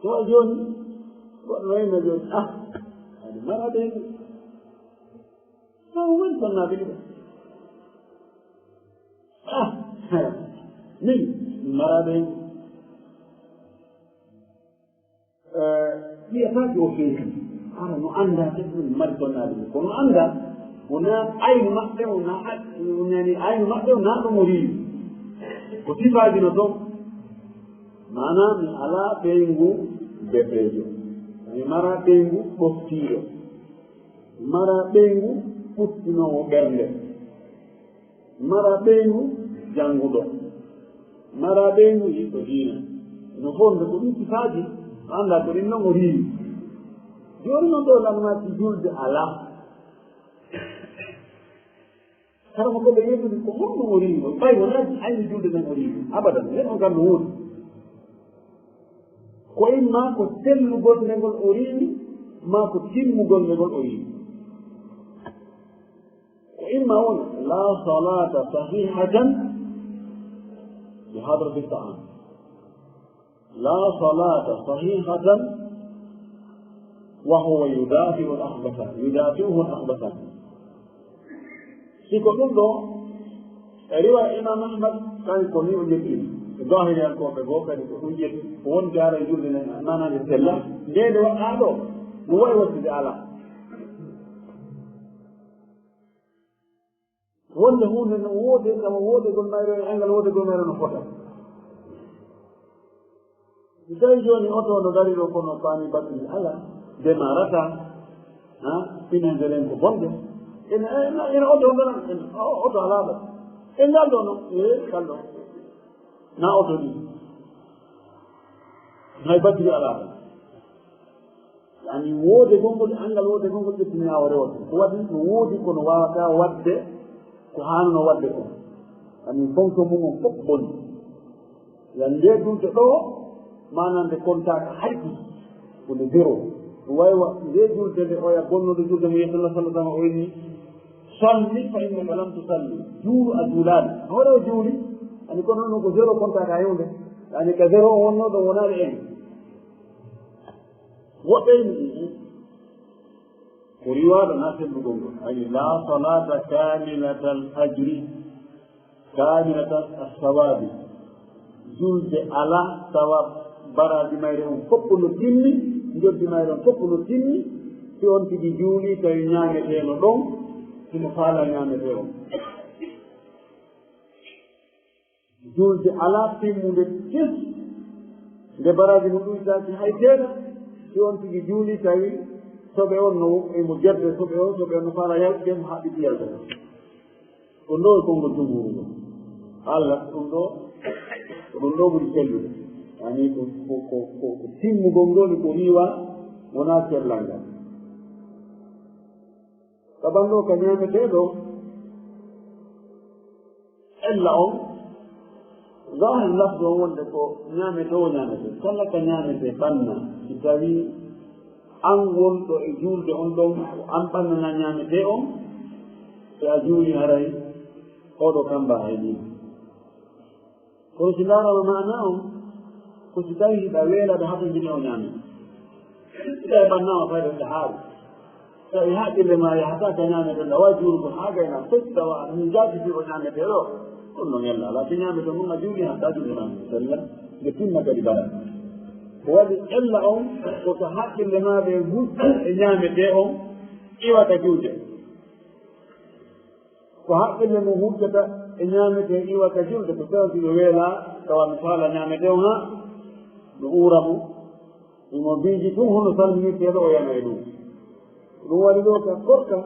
To jooni, goɗɗo wayno jooni, ah, aɗa mara ɓe. No woni sonnaaɓe ɗiɗo. Ah, min, mara ɓe. Eh, wiyataake o feewi. Hara no anndaa tan ɗum mari sonnaaɓe ɗum. Kono anndaa, wonaa aynu maɓɓe, wonaa ad-, yani aynu maɓɓe, wonaa ɗum o riiwi. Ko sifaaji no toon. Maanaa mi alaa ɓeyngu befeejo. Mi maraa ɓeyngu ɓoftiiɗo. Mi maraa ɓeyngu ɓuttinoowo ɓernde. Mara ɓeyngu jannguɗo, mara ɓeyngu yiɗɗo diina. No fof nde ko ɗum sifaaji, anndaa ko ɗin noon o riiwi. Jooni noon ɗo lannaaki julde alaa. Kala mo golle yeeɓude ko honɗum o riiwi, ɓay wonaa ayni julde nden o riiwi. Abadan, neɗɗo on kam no woodi. Ko imma ko sellugol nde ngol o riiwi, maa ko timmugol nde ngol o riiwi. Ko imma woni, la salata sahihatan bi hadrati ta'am. La salata sahihatan wa huwa yudafi'u al-akhbathan, yudafi'uhu al-akhbathan. Si ko ɗum ɗo, e riwaya Imam Ahmad, kadi ko ni o ƴetti. Zahiriyankooɓe goo kadi ko ɗum ƴetti. Ko wonde ara e julde nden, maanaam nde sella. Nde nde waɗɗaa ɗo, no wayi wonde nde alaa. Wonde huunde no woodee, tawa woodegol mayre e anngal woodegol mayre no fota. Si tawi jooni oto no dari ɗo kono paani batiri alaa, demarataa, ha, pinanjeren ko bonde. Ene, ene, ene oto on ɗon, ene, o-, oto alaa ɗo. E ngal ɗo no, e ngal ɗo. Na oto ni. Hay batiri alaa ɗo. Ani woodegol ngol, anngal woodegol ngol ƴettini haa o rewa. Ko waɗi no woodi kono waawataa waɗde ko haanno waɗde kon. Ani fonction mum on fof boni. Yan nde julde ɗo, maanaam nde kontaaka hay ɗum. Ko nde zéro. Ɗum wawi wa-, nde julde nde oya bonnuɗo julde mo Yeesu Allah sallallahu alaihi wasallam o inni, "Salli fa innaka lam tusalli." Juulu a juulaani. Hoore o juuli, ani kono ɗum ko zéro kontaaka hay huunde. Ani ka zéro o wonno ɗo wonaali en. Woɓɓe ni, ko riwaaɗo na sellugol ngol. Ay, "La salata kamilatal ajri, kamilatal as-sawabi." Julde alaa tawa baraaji mayre on fof no timmi, njoddi mayre on fof no timmi, si on tigi juuli tawi ñaameteeno ɗon, himo faala ñaametee on. Julde alaa timmunde tis, nde baraaji mum ɗuytaaki hay seeɗa, si on tigi juuli tawi soɓe on no emo jerde soɓe on, soɓe on no faala yaltude mo haɓɓi piyal ɗo. Ko ɗo e konngol jumhuuru ngo. Allah ko ɗum ɗo, ko ɗum ɗo ɓuri sellude. Yani ko, ko, ko, ko, ko timmugol ngol ko riiwa, wonaa cellal ngal. Ka banndo ka ñaameteeɗo, ella on, zahir lafdu on wonde ko ñaametee o ñaametee. Kala ka ñaametee ɓanna, si tawi an wonɗo e juulde on ɗon, ko an ɓannana ñaametee on, si a juuli haray, oɗo kamba hay ni. Kono si ndaarama maana on, ko si tawi hiɗa weela ɗo haɓɓindini o ñaami. Si tawi ɓannama fayda nde haari. Tawi haqqille ma yahata ka ñaameten ɗa wawi juurugo haa gayna foti tawa min jaajiti o ñaametee ɗo. Ɗum no ngella alaa si ñaameten ɗum a juuli hatta juuli ma sella nde timma kadi bara. Ko waɗi ella on ko to haqqille ma ɓe hucci e ñaametee on iwata juulde. Ko haqqille mum huccata e ñaametee iwa ka julde, ko tawi si ɓe weelaa, tawa mi faala ñaametee on haa no uura mo, imo biiji tun hono salminirtee ɗo o yana e ɗum. Ɗum waɗi ɗo ka korka,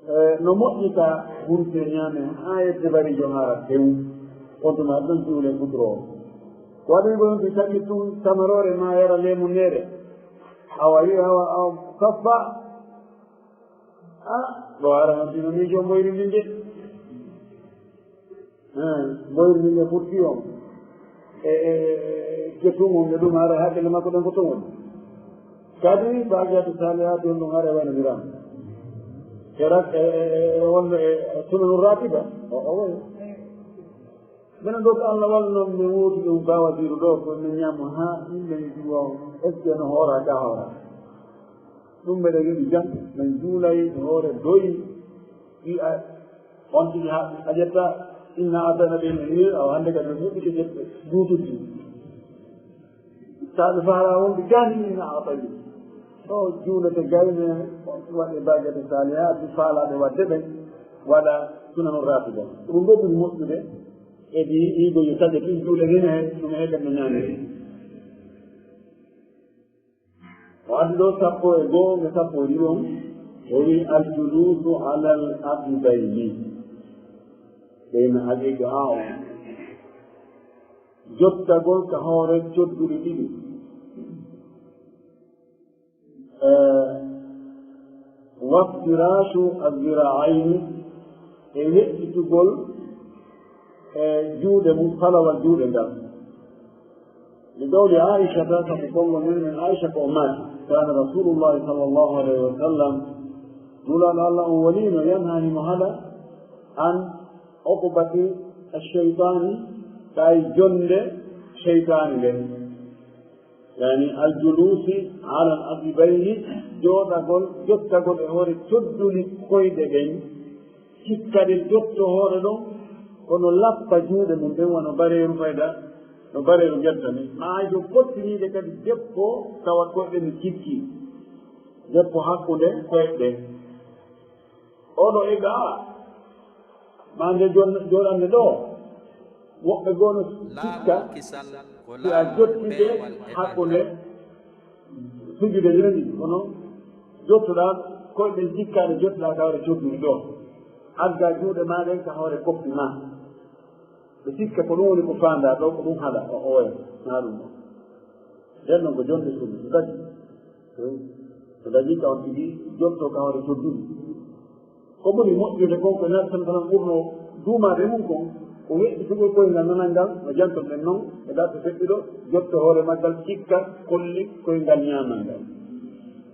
eh, no moƴƴi ka huntee ñaame haa yedde bariijo haara tew, on tuma ɗon juule gudro o. Ko waɗi ɗum ɓe tagi tun tamaroore ma yara leemuneere, awa wi awa awa kaffa, Ah, ɗo ara no dino miijo mboyri ndi nde. Eh, mboyri ndi nde futti on. E, e, e, ke tumum nde ɗum ara hakkille makko ɗen ko tumum. Kadi, baagiyaatu saalihaatu on ɗum ara wayno miram. Ke rak, e, e, e, e, wonno e, e, sunanu ratiba. O, o, o. Minen ɗo ko Allah wallan min woodi ɗum gawa jiru ɗo, ko min ñaamo haa min juwa on. Est-ce que no hoora ka hoora? Ɗum mbeɗa yiɗi jam, min juulay hoore doyi, ɗi a, on tigi haa a ƴetta, inna atana ɓe min ni, awa hannde kadi min fuɗɗike ƴette, duutuddi. Sa ɓe faala wonde gani inna atani. Ɗo juulete gayne, waɗe bagete saalihaati, faalaaɓe waɗde ɓe, waɗa sunanu ratiba. Ɗum ɗo ɓuri moƴƴude, e ɗi yigo yo taƴe ɗum juule hene, ɗum he kadi no ñaamiri. O addi ɗo sappo e goo, e sappo e ɗiɗon, o wi: "Al julusu alal aqibayni." Ɓeyna aqiqa a on. Jottagol ka hoore codduɗi ɗiɗi. Eh, waftirashu azira'ayni, e weƴƴitugol, eh, juuɗe mum, halawal juuɗe ngal. Li qawli Aishata, sabu konngol men, men Aisha ko o maaki, kana Rasulullahi sallallahu alayhi wa sallam, Nulaaɗo Allah on woniino yanha himo haɗa an uqubati ash-shaytaani, kay jonde shaytaani nden. Yani, al-juluusi ala al-aqibayni, jooɗagol, jottagol e hoore codduli koyɗe ɗen, hikka ɗe jotto hoore ɗon, kono lappa juuɗe mum ɗen wano bareeru fayda, no bareeru gedda ni. Maa hay so fottiniiɗe kadi deppo tawa koyɗe no jikki, deppo hakkunde koyɗe. Oɗo e ga Maa nde jon-, jooɗanɗe ɗoo, woɓɓe goo no sikka si a jottike hakkunde sujude ɗiɗi ɗin, kono jottoɗaa koyɗe ɗen, sikkaa ɗe, jottoɗaa ka hoore codduɗi ɗoo, addaa juuɗe maa ɗen ka hoore koppi maa. Ɓe sikka ko ɗum woni ko faandaa ɗoo, ko ɗum haɗa o oya naa ɗum ɗoo. Nden noon ko jonde suudu, so dañi, so dañi ka on tigi jotto ka hoore codduɗi. Ko ɓuri moƴƴude kon ko Nabi sallallahu alaihi wasallam ɓurno duumaade mum kon, ko weɗɗitugol koyngal nanal ngal, no jantoɗen non e darse feƴƴuɗo, jotto hoore maggal, sikka, kolli koyngal ñaamal ngal.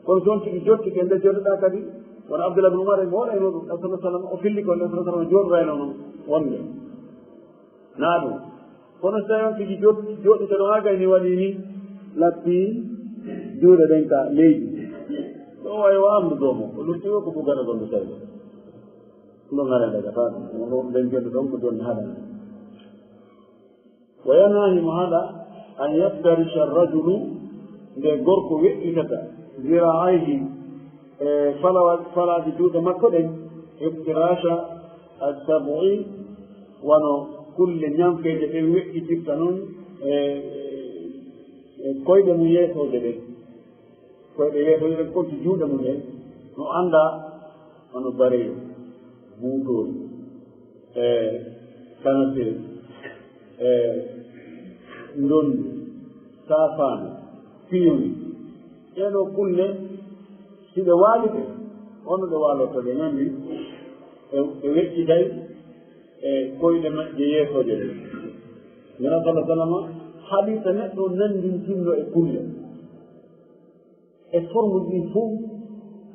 Kono so on tigi jottike nde jooɗoɗaa kadi, wano Abdullah bin Umar en mo waɗayno ɗum, Nabi sallallahu alaihi wasallam o filli ko Nabi sallallahu alaihi wasallam jooɗorayno non wonde. Naa ɗum. Kono so tawi on tigi jooɗ-, jooɗi, so ɗon haa gayni waɗi ni, latti juuɗe ɗen ka leydi. Ɗo wawi o amdude mo, o lutti o ko bugata ɗon ndu tawi. Ɗum ɗon haray daga taa ɗum. Ɗum ɗon nden jonde ɗon ko jonde haɗa. Wa yanha, himo haɗa, an yaftarisha rajulu, nde gorko weɗɗitata, ziraayhi, e falawa-, falaaji juuɗe makko ɗen, iftirasha as-sab'i, wano kulle ñanfeeje ɗen weɗɗitirta non e, e koyɗe mum yeesooje ɗen. Koyɗe yeesooje ɗen konti juuɗe mum ɗen, no anndaa wano bareeyo, buutoori, e kanasiri, e ndonndi, saafaande, piiwndi. Ɗee ɗoo kulle, si ɗe waali ɗe, hono ɗe waalorta ɗe, nanndi, ɗe, ɗe weƴƴitay e koyɗe majje yeesooje ɗen. Nela sallallahu alaihi wasallam haɗi ka neɗɗo nanndintinno e kulle. E forme ɗin fof,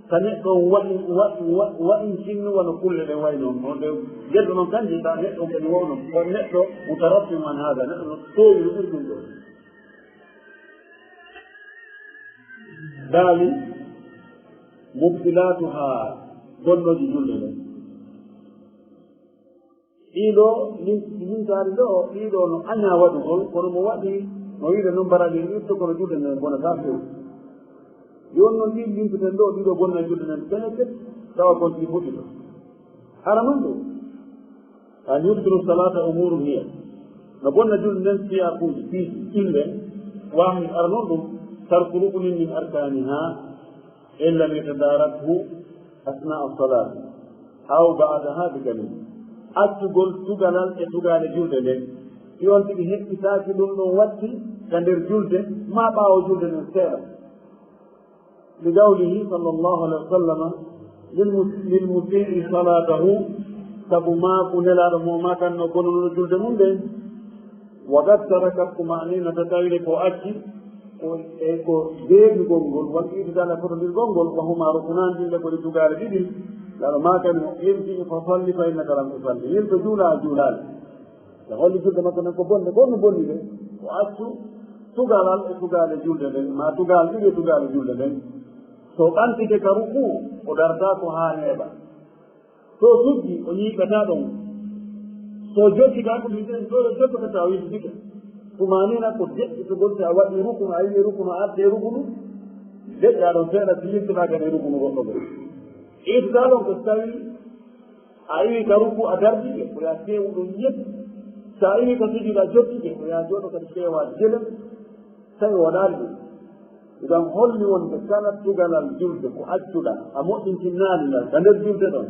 ka neɗɗo on waɗi, waɗi, waɗi, waɗintinno wano kulle ɗen wayi non. On ɗe geɗe non kanje, ka neɗɗo on kadi wawno. Ko neɗɗo mutaraffihun an hada, neɗɗo no toowi no ɓuri ɗum ɗo. Daali, mubtilatuha, bonnooji julde ɗen. Ɗiɗo, min, min taari ɗo, ɗiɗo no añaa waɗugol, kono mo waɗi, no wiide noon baraji en irto, kono julde nden bonata few. Jooni noon ɗin limpiten ɗo, ɗiɗo bonna julde nden, kene ket, tawa kon ɗi fuɗi ɗo. Hara noon ɗo, an yubtilu salata umurun hiya. No bonna julde nden fiyakuuji, piiji, ɗin ɓen, wahid, hara noon ɗum, tarku rukunin min arkaniha, in lam yatadarakhu asna as-salat aw ba'daha bi qalil. Accugol tugalal e tugaale julde nden, si on tigi heɓɓitaaki ɗum ɗon watti ka nder julde, maa ɓaawo julde nden seeɗa. Li qawlihi sallallahu alaihi wasallam, lil mus-, lil musii salatahu, sabu maaku Nelaaɗo mo maakanno bonuɗo julde mum nden, wa qad taraka tuma'ninata, tawde ko acci, ko, e ko deeƴugol ngol, wal i'tidala, fotondirgol ngol, wa huma rukunan, ɗin ɗe ko ɗe tugaale ɗiɗi. Nelaaɗo maakani mo, irji fa salli fa innaka lam tusalli. Yilto juula, a juulaali. Ɓe holli julde makko nden ko bonde, ko ɗum bonni de. O accu tugalal e tugaale julde nden, ma tugaal ɗiɗi e tugaale julde nden. So ɓantike ka ruku, o dartaa ko haa neeɓa. So sujji, o ñiiɓataa ɗon. So jokki ka ko mbiɗen ɗo, o jokkata tawa yiltike. Tumaanina ko deƴƴitugol, si a waɗi rukunu, a yiwi rukunu, a arti e rukunu, deƴƴa ɗon seeɗa, si yiltiɗaa kadi e rukunu goɗɗo goo. Iwtitaa ɗon ko so tawi a iwi ka ruku, a dartike, ko yaa teewu ɗon yetti. So a iwi ka sujuudu, a jokkike, ko yaa jooɗo kadi feewaa jelem, tawi o waɗaali ɗum. Ngam holli wonde kala tugalal julde ko accuɗaa, a moƴƴintinnaali ngal ka nder julde ɗon,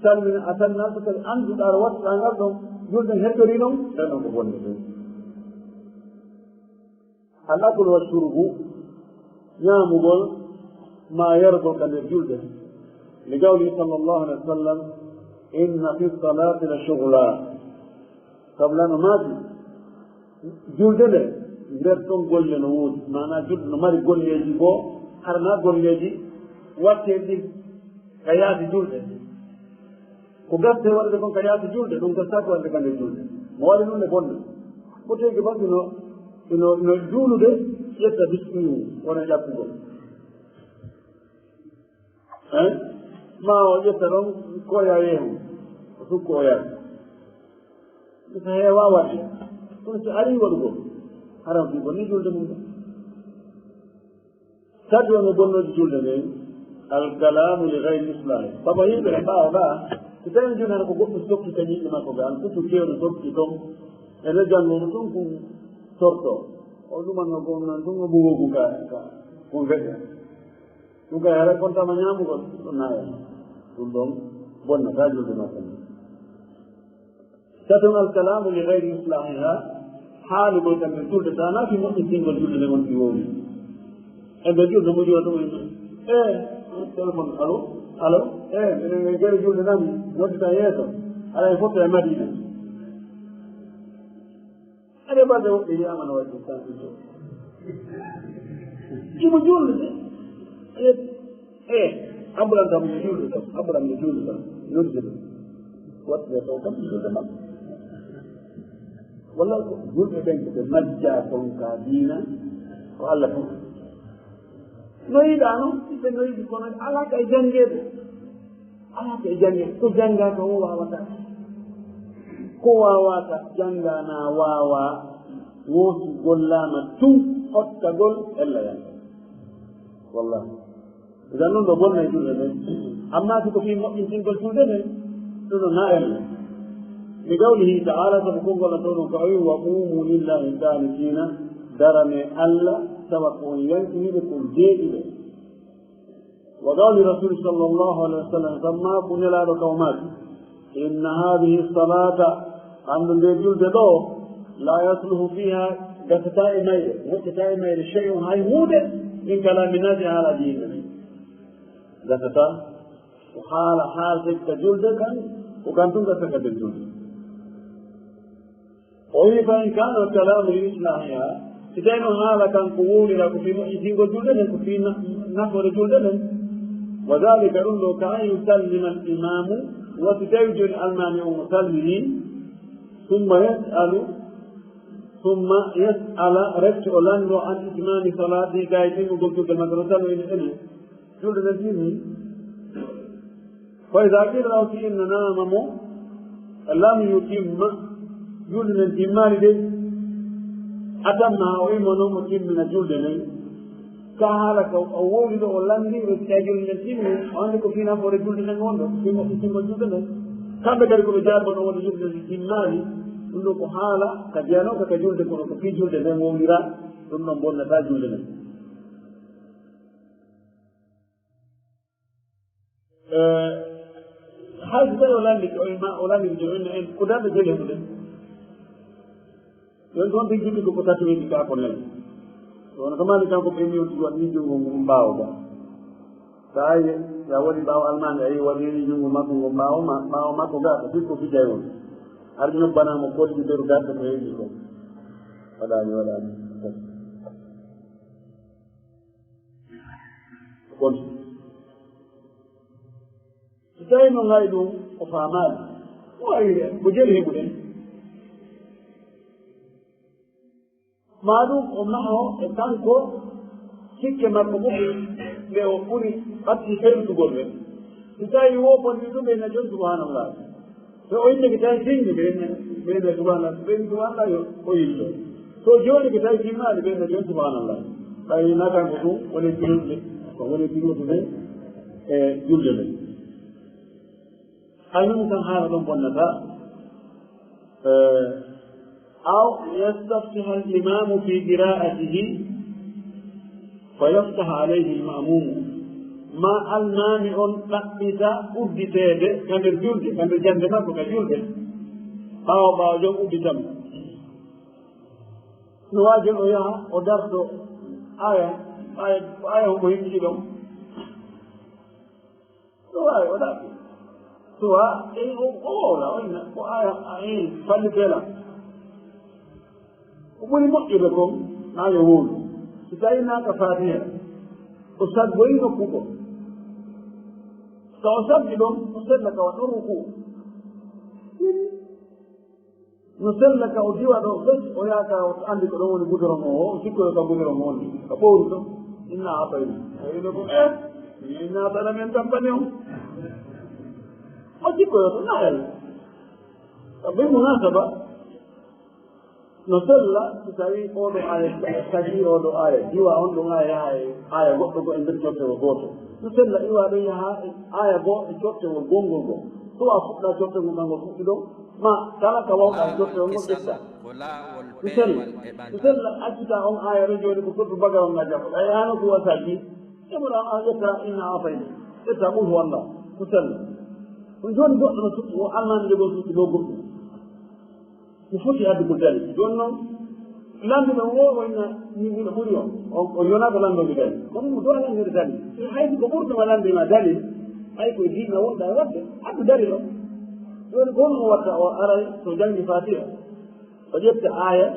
salmina a salminal, so tawi annduɗaa aɗa wattuɗaa ngal ɗon, julde heddorii non, nden ɗon ko bonde ɗum. Al aklu wa shurbu, ñaamugol maa yarugol ka nder julde. Li qawlihi sallallahu alaihi wasallam, inna fi salati la shughla. Sabu lan o maaki, julde nde, nder ton golle no woodi. Maanaa julde no mari golleeji goo, hara naa golleeji watteeɗi ɗin ka yaasi julde. Ko gaste waɗude kon ka yaasi julde, ɗum gastaaki waɗude ka nder julde. Mo waɗi ɗum ne bonna. Ko tigi basi no, no, no juulude, ƴetta bismillah, wona ƴakkugol. Hein? Ma o ƴetta ɗon, ko o yaa yeehu. O sukko o yaa. Ko heewaa waɗde. Kono si arii waɗugol, haram ɗum ko ni julde mum ɗum. Tati won e bonnooji julde nden, al kalamu li ghayri islahi. Baba yimɓe ɓe ɓaawo ɗaa, So tawi on jonata ko goɗɗo sokki ka ñiiƴe makko ga, an kutu kewɗo sokki ton, e le janngo ko ton kun sorto. O ɗumanno ko on nan tun o bugogu ka, ka, kun feƴƴa. Ɗum kay haray kontama ñaamugol ɗum naaya. Ɗum ɗon bonnata julde makko. Tatum alkalamu li gayri islahiha, haalugol kam ɓe julde ta, na fi moƴƴintingol julde nde wonti wowli. E ɓe julde mo juula ɗum en. E, téléphone, allo, allo, e, minen e gere julde nani, noddita yeeso, aɗa e fotta e Madina. Aɗa e balɗe woɗɗe wiyama no waɗi tan ɗum ɗo. Himo julde. E, e, Abraham kam yo julde ɗo, Abraham yo julde ɗo, nodde ɗo. Waɗde ɗo kam julde makko. Walla ko julɓe ɓen ko ɓe majja kon ka diina, ko Allah fof. No yiɗa noon, ɓe no yiɗi kono alaa ka e janngeede. Alaa ka e janngeede. Ko janngaaka o waawata. Ko waawaaka janngaana waawaa. Wootu gollaama tun hottagol ella yannga. Wallahi. Idan ɗum ɗo bonna e julɓe ɓen. Amma si ko fii moƴƴintingol julɓe ɓen, ɗum ɗo na ella. Li qawlihi ta'ala, sabu konngol Allah ɗon ko o wi, "Wa qumu lillahi qanitina," darane Allah, tawa ko on yankinii ɓe, ko on deeɗi ɓe. Wa qawli Rasul sallallahu alaihi wasallam, samma ko Nelaaɗo kawmaaki, "Inna hadhihi salata," anndu nde julde ɗo, "la yasluhu fiha," gasata e mayre, moƴƴata e mayre, "shay'un," hay huunde, "min kalami nasi," haalaaji yimɓe ɓen. Gasata ko haala haalde ka julde kan, ko kan tun gasata ka nder julde. O wi, "Fa in kana al-kalamu li islahiha," si tawi noon haala kan ko wowlira ko fii moƴƴitingol julde nden, ko fii na-, nafoore julde nden. Wa dhalika, ɗum ɗo, ka an yusallima al-imamu, wa si tawi jooni almaami on o salmini, summa yas'alu, summa yas'ala, refti o lanndo an itmami salati, ga e timmugol julde makko, o salmini ene. Julde nden timmi. Fa iza qila lahu, si innanaama mo, lam yutimma, julde nden timmaali de. Atamma, o immo noon o timmina julde nden. Ka haala ka o wowli ɗo, o lanndi ɗo, si tawi julde nden timmi, o anndi ko fii nafoore julde nden wonɗo, fii moƴƴitingol julde nden. Kamɓe kadi ko ɓe jaabano wonde julde nden timmaali, ɗum ɗo ko haala ka jeyanooka ka julde, kono ko fii julde nden wowlira, ɗum ɗon bonnataa julde nden. Eh, hay so tawi o lanndike, o ima, o lanndike, o inna en, ko darɗe jeli e mum en. Yon toon tigi jikki ko, ko tati weeji ka ko nel. Kono kamani kanko ɓe mi on tigi waɗi junngo ngu ɓaawo ba. Sa ayi, ya waɗi ɓaawo almaami, ayi waɗi junngo makko ngo ɓaawo ma, ɓaawo makko ga, ko sikko fijay on. Har ñobbana mo kolli beru garde ko heewi ko. Waɗaani, waɗaani. Kon. So tawi noon hay ɗum o faamaali, o wawi ko jeli heɓuɗen. Maa ɗum o maho e kanko sikke makko fof nde o ɓuri ɓatti fertugol ɓe. So tawi wo bonni ɗum ɓe na jon subhanallah. So o yimɓe ko tawi tinni ɓe, ɓe na subhanallah, ɓe subhanallah yo o yimɓe. So jooni ko tawi tinnaali ɓe na jon subhanallah. Tawi na kanko ɗum woni julde, ko woni julde ɓe e julde ɓe. Hay ɗum tan haala ɗon bonnata. Eh, aw yastaftiha al-imamu fi qira'atihi fa yaftaha alayhi al-ma'mumu. Ma almaami on ɗaɓɓita udditeede ka nder julde, ka nder jannde makko ka julde. Ɓaawo, ɓaawo jom udditam. No waaji o yaha, o darto aya, aya, aya hombo hikki ɗon. No waawi o ɗaɓɓi. Suwa, en o, o wowla, o inna, ko aya, a, en, falli bela. Ko ɓuri moƴƴude kon, na yo wowlu. Si tawi naaka Fatiha, o saggoyi nokku ko. Ka o saggi ɗon, o sella ka waɗa ruku. No sella ka o diwa ɗo, bes o yaaka o andi ko ɗon woni gudoron o, o sikkoyo ka gudoron o woni, ka ɓowru ɗon. Inna a ɓayni. O wiɗo ko, eh, inna a ɓayna men tampani on. O sikkoyo to, na el. Ka ɓe munasaba, no sella, so tawi oɗo aya, tagi oɗo aya, diwa on ɗon aya, yaha e aya goɗɗo go e nder cottewol gooto. No sella iwa ɗon yaha e aya goo e cottewol gongol goo. Ɗo a fuɗɗa cottol ngol, ngol fuɗɗi ɗon, ma kala ka wawɗa cottol ngol, ƴetta. Ko sella, ko sella, accita on aaya ɗo jooni, ko sottu Bagara on a jaɓɓo. Ɓay hano ko wasa ji, ƴeɓoɗa a ƴetta inna aatayna, ƴetta qul huwa Allah, ko sella. Ko jooni goɗɗo no suɓi, o almani nde goo suɓi ɗo goɗɗum. Ko foti addu ko dali. Jooni noon, landuɗo o, o inna ni ina ɓuri on. O, o yonata landoɓe dali. Kono mo dola landude dali. Hay ko ɓurɗo ma lande ma dali, hay ko diina wonɗa e waɗde, addu dali ɗo. Jooni ko honno watta? O aray, so janngi Faatiha, o ƴetta aaya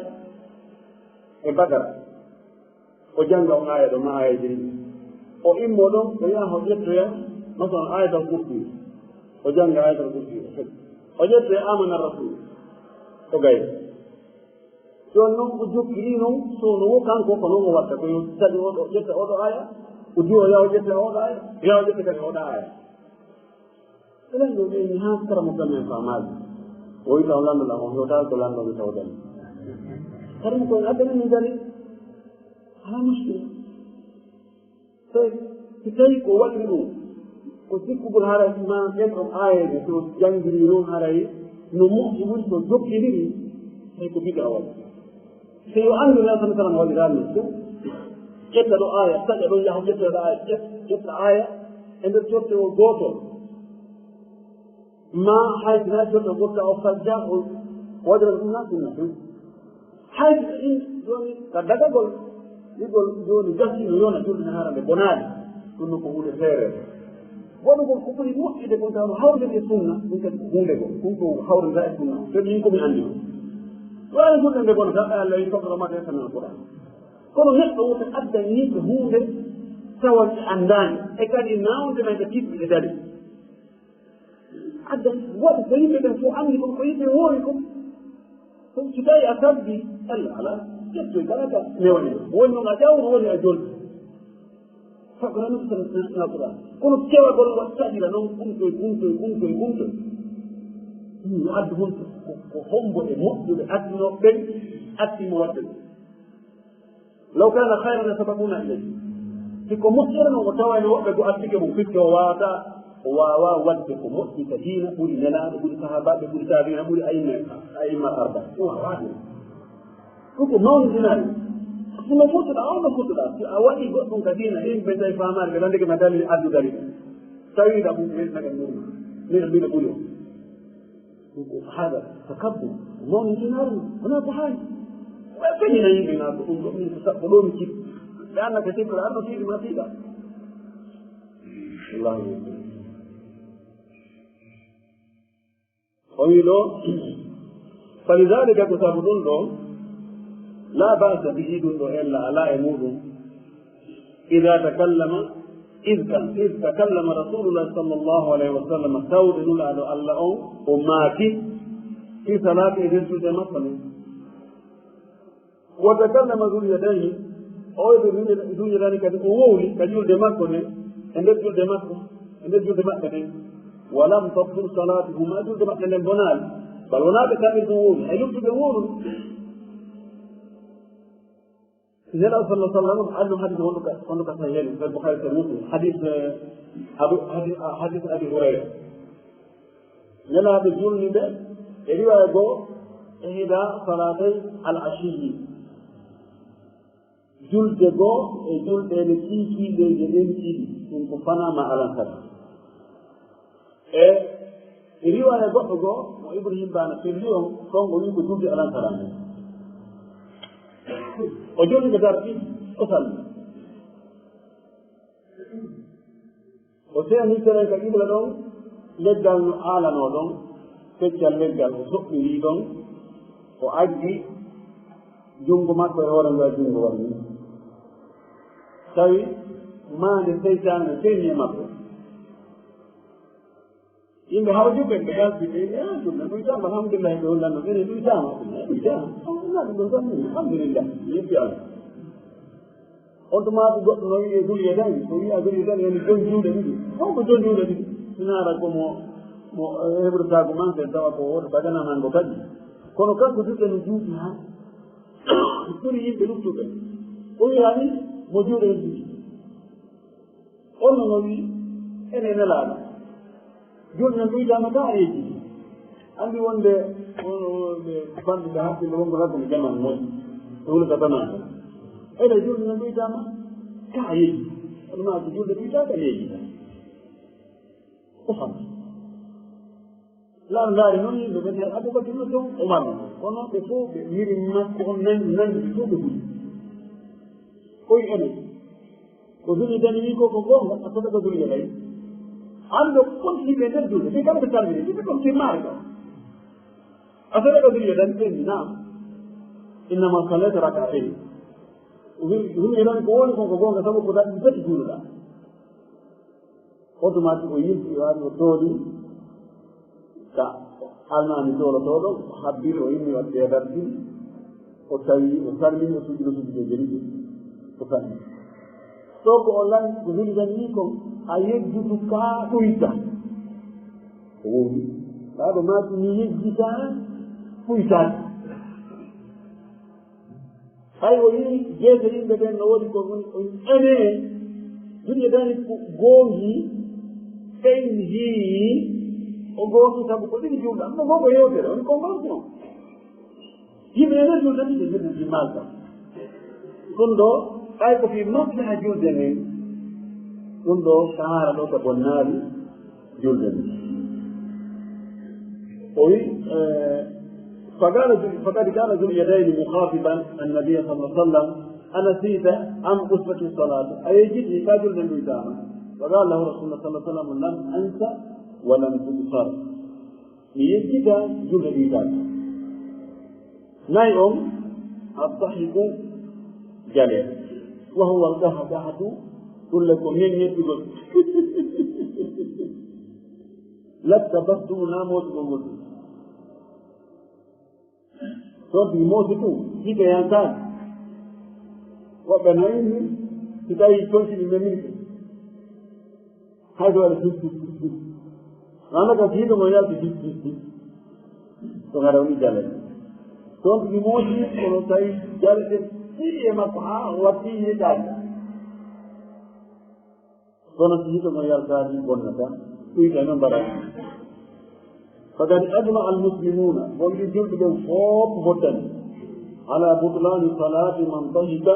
e Bagara. O jannga on aaya ɗo, ma aayeeji ɗiɗi. O immo ɗon, o yaha o ƴettoya, masalan, Aayatal Kursi. O jannga Aayatal Kursi, o foti. O ƴettoya Aamana Rasuul. O gayna. Jooni noon, o jokkiri noon, so no wo kanko, ko noon o watta. Ko yo taƴo oɗo, ƴetta oɗo aaya, o diwa, yaha o ƴetta oɗo aaya, yaha o ƴetta kadi oɗo aaya. Enen ɗo ɓe ni haa kara mo gamen faamaali. O wi taw lanndo lan, o hewtaali ko lanndo mi taw dali. Kadi ko en addani min dali. Alaa muskila. Tawi, si tawi ko waɗi ɗum, ko sikkugol haray ma ɓen ɗon aayeeje, so janngiri noon haray no moƴƴi woni so jokkindiri, tawi ko bida waɗi. So yo anndu Nabi sallallahu alaihi wasallam waɗiraani ɗum. Ƴetta ɗo aaya, taƴa ɗon, yaha ƴetta ɗo aaya, ƴet-, ƴetta aaya e nder cottewol gootol. Ma hay si na cottewol gootol, o fajja, o waɗira ɗum na sunna ɗum. Hay si in jooni ka dagagol, ligol jooni gasi no yona julde ne hara nde bonaali. Ɗum no ko huunde feere. Waɗugol ko ɓuri moƴƴude kon tawa hawrude e sunna, ɗum kadi ko huunde goo. Ɗum ko hawrata e sunna. Kadi min ko mi anndi ɗum. Waɗa julde nde bonata, Allah wi faqra ma tayassara minal Qur'an. Kono neɗɗo wota addan yimɓe huunde tawa ɓe anndaani. E kadi naawde men ɓe kiɗɗi ɓe dali. Addan waɗi ko yimɓe ɓen fof anndi kon, ko yimɓe woowi kon. Ɗum si tawi a sabbi, Allah alaa, ƴettoy kala ka newani. Woni noon a ƴawru, woni a jolti. Faqra nafsan min al-Qur'an. Kono kewagol waɗ taƴira noon, kumtoy, kumtoy, kumtoy, kumtoy. Ɗum no addu hon ko, ko hombo e moƴƴuɓe adduno ɓen atti mo waɗde ɗum. Law kana khayran la sabaquna ilayhi. Si ko moƴƴere noon, o tawayno woɓɓe goo attike mum, fikke o waawata, o waawaa waɗde ko moƴƴi ka diina ɓuri Nelaaɗo, ɓuri sahaabaaɓe, ɓuri taabiina, ɓuri a'imma, a'imma arba. O waawaa ɗum. Ɗum ko mawni dinaare. Sino fottuɗaa, on no fottuɗaa. Si a waɗi goɗɗum ka diina, yimɓe tawi faamaade, ɓe lanndike ma dalil, addu dalil. Tawiɗa ɗum, ɓe naga ɗum. Min, min ɓuri on. Ɗum ko haɗa takabbur. Mawni dinaare, wonaa ko haani. Ɓe feñina yimɓe naa ko ɗum ɗo, min ko sappo ɗo mi kiɗi. Ɓe annda ka sikkuɗa, anno fiiɗi ma fiiɗa. Allahu akbar. O wi ɗo, falidhalika, ko sabu ɗum ɗo, la ba'sa bihi, ɗum ɗo ella alaa e muɗum, ida takallama, id kan, id takallama Rasulullah sallallahu alayhi wa sallam, tawde Nulaaɗo Allah on, o maaki, fi salaati, e nder julde makko nden. Wa takallama Zul Yadayni, o e Zul Yadayni kadi o wowli ka julde makko nden, e nder julde makko, e nder julde maɓɓe nden. Wa lam tabtul salatuhuma, julde maɓɓe nden bonaali. Bal wonaa ɓe kamɓe ɗum wowli, hay luttuɓe wowlude. Nela sallallahu alaihi wasallam, anndu hadis wondu ka, wondu ka Sahih Bukhari e Muslim. Hadis, eh, Abu, hadis, hadis Abi Hurayra. Nelaaɗo julni ɓe e riwaaya goo, ihda salatay al ashiyi. Julde goo e julɗeele kiikiiɗe ɗen ɗiɗi, ɗum ko fanaama alansara. E, e riwaaya goɗɗo goo, mo Ibn Hibbaana firli on, ɗon o wi'i ko julde alansara nden. O julni ɓe darti, o salli. O seeni seren ka qibla ɗon, leggal no aalanoo ɗon, feccal leggal, o soɓɓirii ɗon, o aggi junngo makko e hoore ngal junngo waɗi ni. Tawi maande seytaane feeñi e makko. Yimɓe hawjuɓe ɓe yalti ɓe, "Eh, ɗum ɗo ɗum tan, alhamdulillah, ɓe hollanno ɓe, ɗum tan, ɗum tan, ɗum tan, alhamdulillah, yimɓe Allah." On tuma ko goɗɗo no wi'e Zul Yadayni, ko wi'a Zul Yadayni woni jon juuɗe ɗiɗi. Ko ko jon juuɗe ɗiɗi? Sinaara ko mo, mo, eh, heɓrata ko manque, tawa ko woto bagana mango kadi. Kono kanko juuɗe no juuti ha ɓuri yimɓe luttuɓe. O wi'a ni mo juuɗe ɗiɗi. On no wi ene Nelaaɗo. Julde nden ɗuytaama ka a yejjiti. Anndi wonde, o, o, ɓe fanɗuɓe hakkille wonko raggude jaman moƴƴi. Ɓe wulata tan an. Ene julde nden ɗuytaama ka a yejjiti. Kono maa ko julde ɗuytaaka a yejjita. Ko fam. Laal ndaari noon yimɓe ɓen, her Abubakar no toon, Umar no. Kono ɓe fof ɓe miri makko on nan-, nanndi ɓe fof ɓe huɗi. Koy ene. Ko Zul Yadayni wi ko, ko goonga, a sadaka Zul Yadayni. An ɗo konti ɓe nder julde, ɓe kamɓe salmini, ɓe ɗon timmaare ɗo. A sadaka Zul Yadayni, ɓe naam. Innama sallayta rak'atayn. Zul Yadayni ko woni kon ko goonga, sabu ko daɗi tati juuluɗaa. Automatique o yilti, o ari, o tooli ka almaami toolotooɗo, o habbiri, o inni waɗde e darti, o tawi, o salmini, o sujjude sujjude jeli ɗi, o salmini. Ɗo ko o lan, ko weli lan ni kon, a yejjutu ka ɗuyta. Ko wowli. Kaa ɗo maaki mi yejjita ɗuytaaki. Hay o yii jeese yimɓe ɓen no woodi ko ɗum, ɗum ene, Zul Yadayni ko goongi, ɓen yii o goongi sabu ko ɗiɗi juulɗa. Ɗum ko ko yewtere, on convention. Yimɓe ene juulɗa ɗiɗi juulɗe ɗi malta. Ɗum ɗo, hay ko fii maslaha juulde nden, ɗum ɗo sahara ɗo ka bonnaali julde nde. O wi, eh, فقال ذو-، فقد كان ذو اليدين مخاطبا النبي صلى الله عليه وسلم: أنسيت أم أصبت الصلاة؟ A yejjiti ka julde nde ɗuytaama? فقال له رسول الله صلى الله عليه وسلم: لم أنس ولم تبصر. Mi yejjita julde ɗuytaaka. Nayi on, الضحك, jale. وهو القهقهة, ɗum le ko ŋeŋŋettugol. لا التبسم, na mootugol ngol ɗum. Toon tigi moosi ɗum, gite yankaani. Woɓɓe no inni, si tawi toon si ɗum memini ɗum. Hay so waɗi his, his, his, his. Wano ka fiiɗo mo yalti his, his, his. Ɗum haɗa woni jale. Toon tigi moosi, kono tawi jale ɗe fiiɗi e makko haa watti yiitaade. Kono si yiɗo mo yaltaade bonnata, ɗuyta no mbaɗa. فقد أجمع المسلمون, wonɓe julɓe ɓen fof fottani, على بطلان صلاة من ضحك,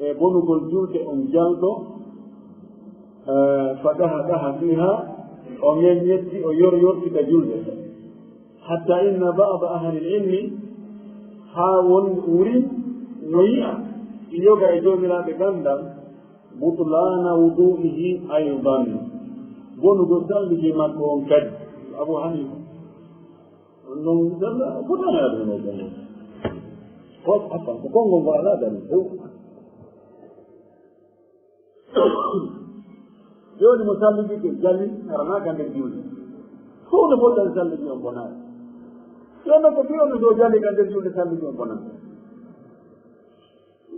e bonugol julde on jalɗo, eh, فقهقه فيها, o ŋeññetti, o yoryorti ka julde. حتى إن بعض أهل العلم, haa won wuri no yi'a, yoga e joomiraaɓe ganndal, بطلان وضوئه أيضا, bonugol salligi makko on kadi. Abu Hanifa, on ɗon salla fotaani aduna o bonugol. Ko, afan, ko konngol ngol alaa dalil. Jooni mo salligi ke jali, hara na ka nder julde. Fof no fottani salligi on bonaani. Jooni ko mbiyono so jali ka nder julde salligi on bonaani.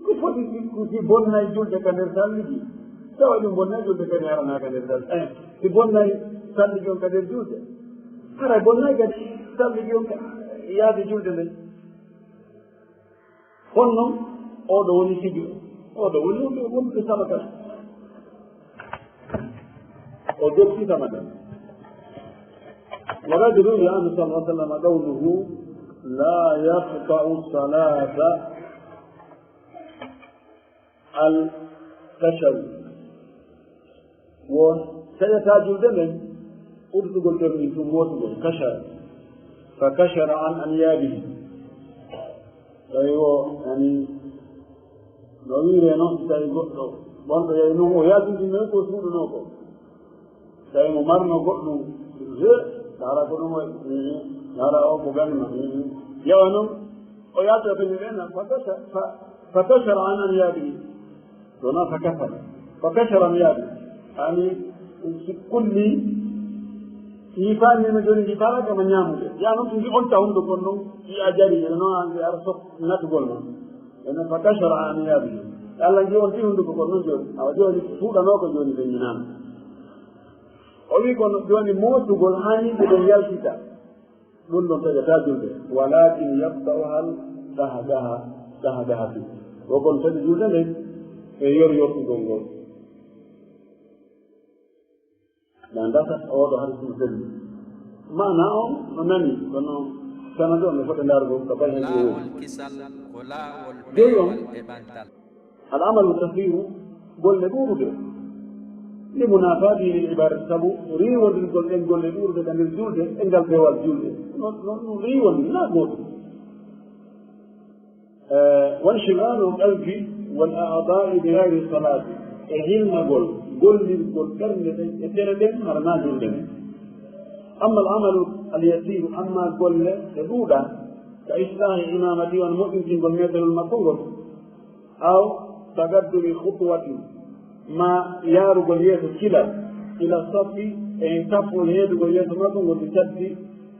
Ko foti si, si bonnay julde ka nder salligi, tawa ɗum bonnay julde kadi hara na ka nder salligi. Eh, si bonnay salligi on ka nder julde, hara bonnay kadi salligi on ka yaade julde nden. Kono noon, oɗo woni sigi, oɗo woni wonɓe, wonɓe sama kala. O jotti sama kala. وقد روي عنه صلى الله عليه وسلم قوله: لا يقطع الصلاة الكشر. Wo taƴata julde nden, ɓurtugol ɓerɗi tun mootugol, kashara. فكشر عن أنيابه. Tawi o, yani, no wiire noon, si tawi goɗɗo, bonɗo yahi noon, o yaltindinno ko suuɗunoo ko. Tawi mo marno goɗɗum, he, hara ko ɗum waɗi, mhm, hara o ko ganima, mhm. Yawa noon, o yalta to ɓe ɓen, فكشر, ف-, فكشر عن أنيابه. Wona فكسر. فكشر عن أنيابه. Ani, si kulli, si faami no jooni ndi faala kama ñaamude. Ya noon, si on ta hunduko noon, si a jari, ene noon an, si ara sok natugol noon. Ene فكشر عن أنيابه. Allah ngi on ti hunduko ko noon jooni. Awa jooni, suuɗanoo ko jooni ɓe ñinaama. O wi kono jooni mootugol haani ɓe ɗon yaltita. Ɗum ɗon taƴataa julde. ولكن يقطعها القهقهة، قهقهة. Ko kon taƴi julde nden e yor yortugol ngol. Na dasa oɗo hadisu no selli. Maana on no nani, kono sanadu on no foti ndaarugol ko bayi heen ɗo woni. Joyi on, al amalu kasiru, golle ɗuuɗuɗe. Li munafati lil ibadati, sabu riiwondirgol ɗen golle ɗuuɗuɗe ka nder julde, e ngal bewal julde. No, no, no riiwondiri, na gooto. Eh, wanchigalu qalbi wal a'daa'i bi gayri salaati, e hilnagol gollirgol ɓernde ɗen e tere ɗen, hara na julde nden. Amma al amalu al yasiru, amma golle ɗe ɗuuɗa, ka islaahi imamati, wano moƴƴintingol meeterol makko ngol, aw tagaddumi khutwatin, ma yaarugol yeeso cilal, ila safi, e safo heedugol yeeso makko ngol, bi saddi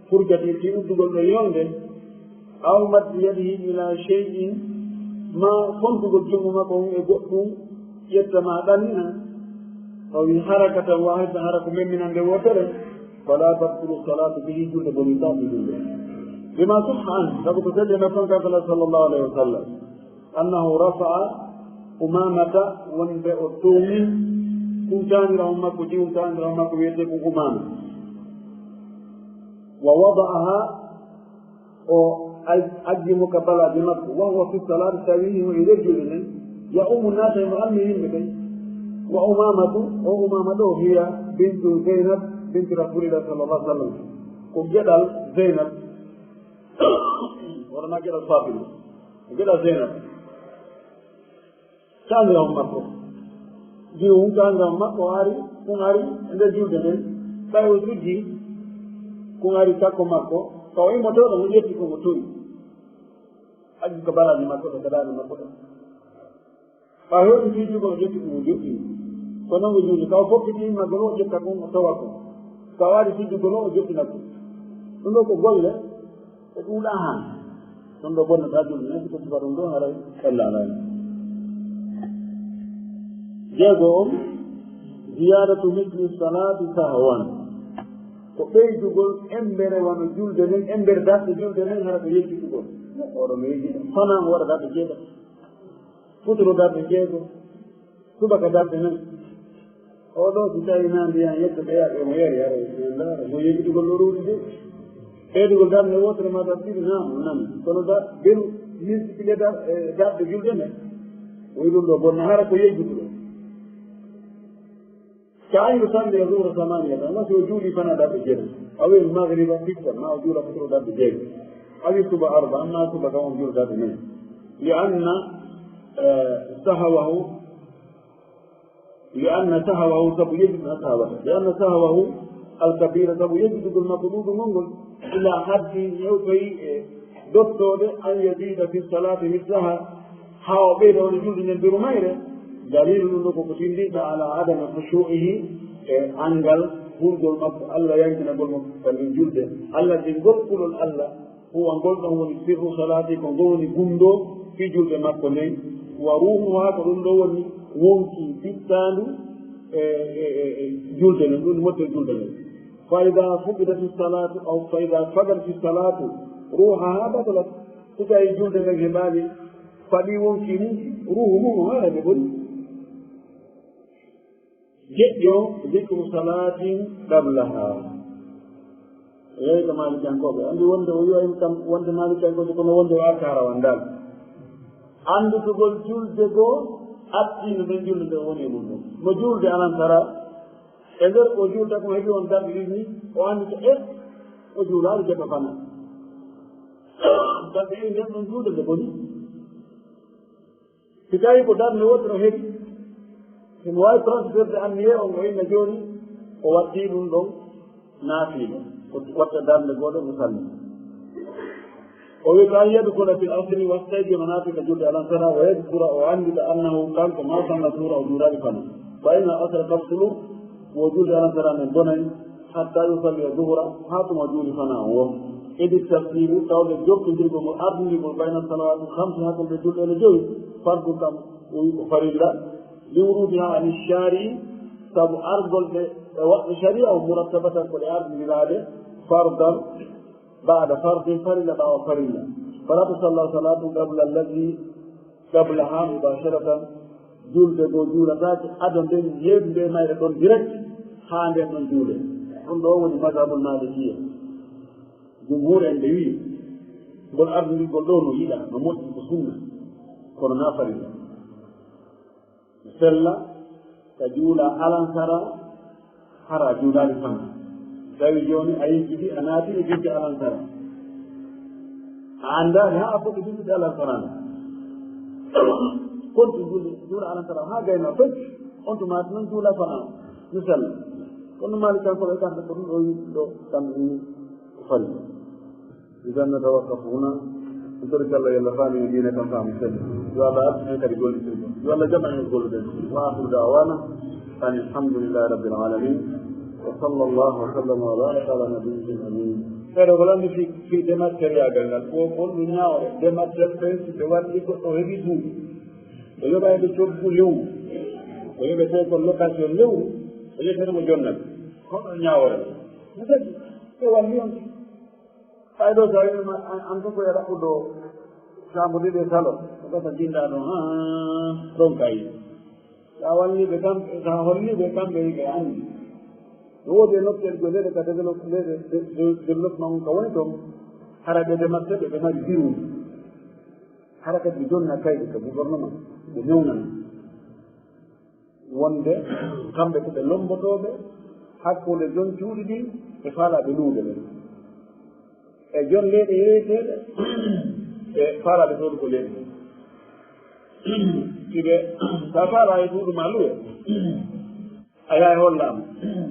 furjati, ci uddugol ɗo yolnde, aw maddi yadihi ila shay'in, ma fontugol junngo makko on e goɗɗum, ƴetta ma ɗannina, o wi harakatan wahidatan, hara ko memminande wootere, fala tabtulu salatu bihi, julde bonirtaa ɗum julde. Bima sahha anhu, sabu ko selli no ton kan kala sallallahu alayhi wa sallam, annahu rafa'a Umamata, wonde o towni tun taaniraawo makko, jiwum taaniraawo makko wiyetee ko Umama. Wa wada'aha, o aj-, ajji mo ka balaaje makko. Wa huwa fi salaati, tawi himo e nder julde nden. Ya ummu naasa, himo almi yimɓe ɓen. Wa Umamatu, o Umama ɗo, hiya bintu Zainab binti Rasulillah sallallahu alaihi wasallam. Ko geɗal Zainab. Wala na geɗal Fatima. Ko geɗal Zainab. Taaniraawo makko. Jiwo mum taaniraawo makko o ari, kun ari e nder julde nden. Ɓay o sujji, kun ari sakko makko. Ka o immotooɗo, mo ƴetti ko mo towi. Ajji ko balaaje makko ɗo, ko daaɗe makko ɗo. Ɓay o hewti fii jugol, o ƴetti ɗum, o joɗɗini. Ko non o juuli. Ka o fokkiti immagol, o ƴetta kon, o tawa kon. Ka o ari sujjugol, o joɗɗina kon. Ɗum ɗo ko golle. E ɗuuɗa han. Ɗum ɗo bonnata julde, ne siko sifa ɗum ɗo haray ella alay. Jeego on, ziyadatu misli salati sahwan. Ko ɓeydugol embere wano julde nden, embere darɗe julde nden, hara ko yejjitugol. Oɗo no yejjita. Fana o waɗa darɗe jeego. Futuro darɗe jeego. Subaka darɗe nayi. Oo ɗoo, si tawii na ndiyan yetto ɓeya, ɓe mo yari, hara ɓe ndaara, mo yejjitugol ɗo ruuɗi de. Ɓeydugol darnde wootere maa darɗe ɗiɗi, naam, o nani. Kono da-, beru multiplier dar-, e darɗe julde nde, o wi'i ɗum ɗoo bonna, hara ko yejjitugol. Ka an yusalli zuhra samaniyatan, wasi o juuli fana darɗe jeego. Aw il magriba sittan, maa o juula futuro darɗe jeego. Aw suba arba, amma suba kan o juula darɗe nayi. Li anna, eh, sahawahu Li anna sahawahu, sabu yejjitugol sahawata. Li anna sahawahu al-kabira, sabu yejjitugol makko ɗuuɗungol ngol, ila haddi hewtoyi e dottoode, an yazida fi salati mislaha, haa o ɓeyda wano julde nden beru mayre. Dalilu ɗum ɗo ko ko tinndinta ala adami khushu'ihi, e anngal hulgol makko, Allah yankinagol makko ka nder julde. Allah jingol kulol Allah. Huwa, ngol ɗon woni sirru salati, ko ngol woni gunndoo fii julde makko nden. Wa ruuhuhaa, ko ɗum ɗoo woni wonki fittaandu e, e, e, e julde nden, ɗum woni moƴƴo julde nden. Fa idaa fuqidati salatu, aw fa idaa fagadati salatu ruuhahaa batalat. Si tawii julde nden heɓaali, faɗi wonki mum, ruuhu mum, haray ɓe boni. Jeɗɗi on, zikru salatin qablaha. Yeeyi ko Maalikiyankooɓe. Anndi wonde o wi'ay kam, wonde Maalikiyankooɓe, kono wonde o arta hara wanndaali. Annditugol julde goo, attii no nden julde nde woni e mum ɗum. No julde alamtara, e nder ko juulta ko heɓi on darɗe ɗiɗi ni, o anndita e o juulaali jaka fana. Darɗe ɗiɗi nden ɗon julde nde boni. Si tawii ko darnde wootere o heɓi, himo waawi transferde anniye on, o inna jooni, o waɗtii ɗum ɗon naafiila, o watta darnde gooto, o salli. O wi'i, ka an yadkhula fil asri, wasta e jema naati ka julde alansara, wa yadhkura, o anndita, annahu, kanko, ma salla zuhra, o juulaali fana. Fa inna asra tabtulu, wo julde alansara nden bonay, hatta yusalliya zuhra, haa tuma juuli fana on woo. Idi tartibu, tawde jokkondirgol ngol, ardindirgol bayna salawaati l-khamsi, hakkunde julɗe ɗe jowi, fardun kam, o wi'i ko farilla, li wurudiha ani shari'i, sabu argol ɗe e waɗɓe shari'a o, murattabatan, ko ɗe ardindiraaɗe, fardan ba'da fardin, farilla ɓaawo farilla. Fala tusalla salatun qabla allazi qablaha mubasharatan, julde goo juulataake ado nden heedu nde mayre ɗon direct. Haa nden ɗon juule. Ɗum ɗo woni mazhabul Malikiya. Jumhuur en ɓe wi'i, ngol ardiɗgol ɗo no yiɗaa, no moƴƴi, ko sunna, kono na farilla. Sella, ka juula alansara, hara a juulaali fanka. Tawi jooni a yejjiti, a naati e julde alansara. A anndaali haa a fuɗɗi julde alansara nde. Kontu juula, juula alansara haa gayna fecc, on tuma noon juula fanaa, no sella. Kono Maalik kanko ɓe kamɓe ko ɗum ɗo yiɗi ɗo, kamɓe ɗum ko farilla. Idan natawaqqafu huna. En tori Allah yalla faami diina kam faami sella. Yo Allah artu en kadi gollitirgol. Yo Allah jaɓan en golluɗen. Wa akhiru da'wana anil hamdulillahi rabbil alamin. Wa sallallahu wa sallama wa baraka ala nabiyyil amin. Ɓeɗo ko lanndi fi, fi dematteriyaagal ngal. Ko, ko ɗum ñaawre. Demattel ɓen, si ɓe waɗi goɗɗo heɓi duuɓi. O yoɓayɓe coggu lewru. O yoɓete ko location lewru. O yetete mo jonnal. Ko ɗum ñaawre. No kadi, ɓe walli on. Fayɗo so a wiima an, an fof ko e ɗaɓɓude o, chambre ɗiɗi e salon, ko gasa jinda ɗon, haa, ɗon kay. Sa walliɓe kam, sa holliɓe kamɓe, ɓe anndi. No woodi e nokkeeje goo, leyɗe ka développe, leyɗe de, de, développement on ka woni toon, hara ɓe dematteɓe, ɓe mari biruuji. Hara kadi ɓe jonna kayɗe ka gouvernement, ɓe newnana. Wonde kamɓe ko ɓe lommbotooɓe hakkunde jon cuuɗi ɗin e faalaaɓe luuɓe ɓen. E jon leyɗe yeeyeteeɗe e faalaaɓe soodugol leyɗe ɗen. Si ɓe, sa faalaa e suudu maa luwe, a yahay hollaama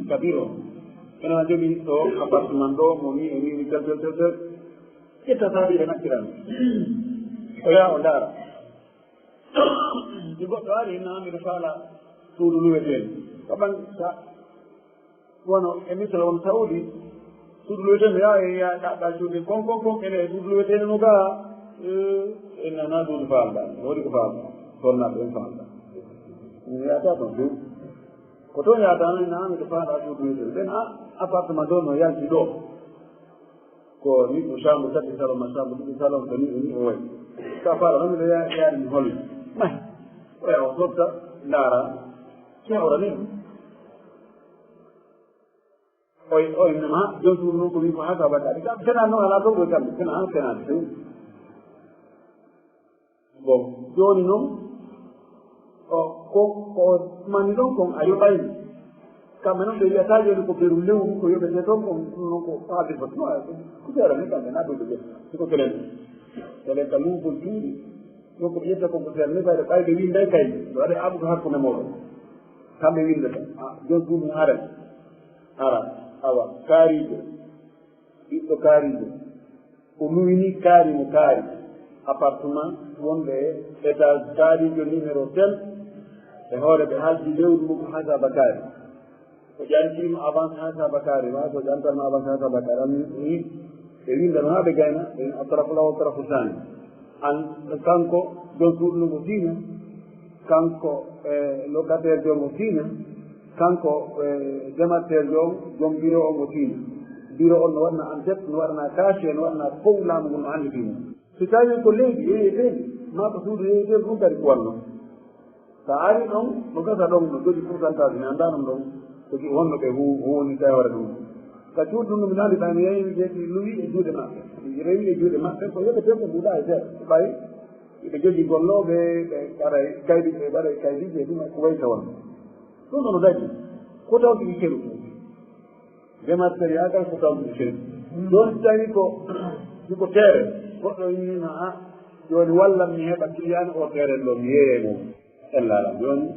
ka biro. Ene a jogii ɗo appartement ɗo, mo ni e ni, ni tel, tel, tel, tel. Ƴetta saabi ɓe nacciran. O yaha o ndaara. Si goɗɗo ari, na miɗo faala suudu luweteeɗo. Ko ɓan sa, wano e misal on Saudi, suudu luweteeɗo, yaa, yaa, ɗaɓɓa cuuɗi kon, kon, kon, ene e suudu luweteeɗo no gaa, eh, en nana suudu faalɗa, no waɗi ko faalɗa, sornaɓe en faalɗa. Min yaata ɗon few. Ko toon yaata, na miɗo faala suudu luweteeɗo. Ɓen, a, appartement ɗo no yalti ɗo. Ko ni ɗum chambre tati salon ma chambre ɗiɗi salon ko ni, ko ni o wayi. Ka faala noon miɗo ya-, yaari mi holla. May, oya o softa, ndaara, kewra ni ɗum. Oy, oy, nama, jon suudu noon ko min ko haa ka waɗaɗi. Kam sena noon alaa toon koye kamɓe, sena, sena few. Bon, jooni noon, o, ko, ko mani ɗon kon a yoɓaymi. Kamɓe noon ɓe wiyata jooni ko beru lewru, ko yoɓetee toon kon, ɗum noon ko haalde foti. No, ko feere ni kamɓe na ɗum ɓe ƴetta. Si ko kelen. Kelen ka luugol cuuɗi. Ɗum ko ɓe ƴetta kon ko feere ni, ɓayde, ɓayde winday kay. Ɗo waɗe aɓugo hakkunde mooɗon. Kamɓe windata. Ah, jooni ɗum haren. Ara, awa, kaariijo. Ɓiɗɗo kaariijo. O luwini kaari mo kaari, appartement wonɓe e étage kaariijo numéro tel, e hoore ɓe haaldi lewru ndu ko hasaba kaari. O ƴantiima avance hasaba kaari, maa ko ƴantanma avance hasaba kaari, an ni, ɓe winndano haa ɓe gayna, ɓe wiya atrafu law, atrafu saani. An, kanko, jon suudu ndu mo siiña, kanko, e locataire jo mo siiña, kanko, e dematteer jo, jom biro o mo siiña. Biro on no waɗna enquête, no waɗna cachet, no waɗna fof laamu ngu no anndi ɗum. So tawi ko leydi yeeyeteeɗi, maa ko suudu yeeyeteeɗi ɗum kadi ko wanno. So a ari ɗon, no gasa ɗon, no jogii pourcentage, mi anndaa ɗum ɗon, ko honno ɓe hu-, huwoni tawi hoore ɗum. Ka cuuɗi ɗum, mi nani ɓay mi yeeyi, mi ƴetti, luwi e juuɗe maɓɓe. Mi rewi e juuɗe maɓɓe, ko yoɓetee ko duuɗa e seeɗa. Ɓay, ɓe jogii gollooɓe, ɓe mbaɗa kaydi, ɓe mbaɗa kaydiiji e ɗum, ko wayi ka won. Ɗum ɗo no dañi. Ko tawti ceru. Dematteeri yaa kan ko tawti ceru. Ɗon tawi ko, si ko teere, goɗɗo wiima, "Ah, jooni wallan mi heɓa client o teere ɗo, mi yeeye mo." En laala jooni,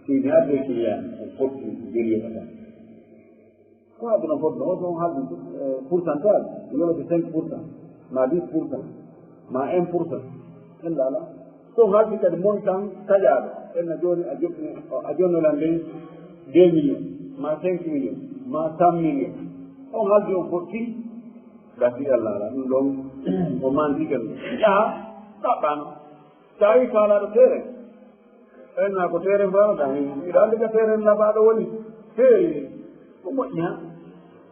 si mi adde client, o fotti, o jeli o tan. Ko aduna fotno o, so on haaldi, eh, pourcentage, yoɓete cinq pour cent, ma dix pour cent, ma un pour cent. En laala. So on haaldi kadi montant taƴaaɗo, en na jooni a joɓni, a jonnolan ndey deux millions, ma cinq millions, ma cent millions. On haaldi on fotti, gasi Allah ala, ɗum ɗon, o manti kadi. Yaha, ɗaɓɓaano. Tawi faalaaɗo teere. Ɓen naa ko teeren faalataa, miɗo anndi ka teeren labaaɗo woni. Hey, ko moƴƴi, ha?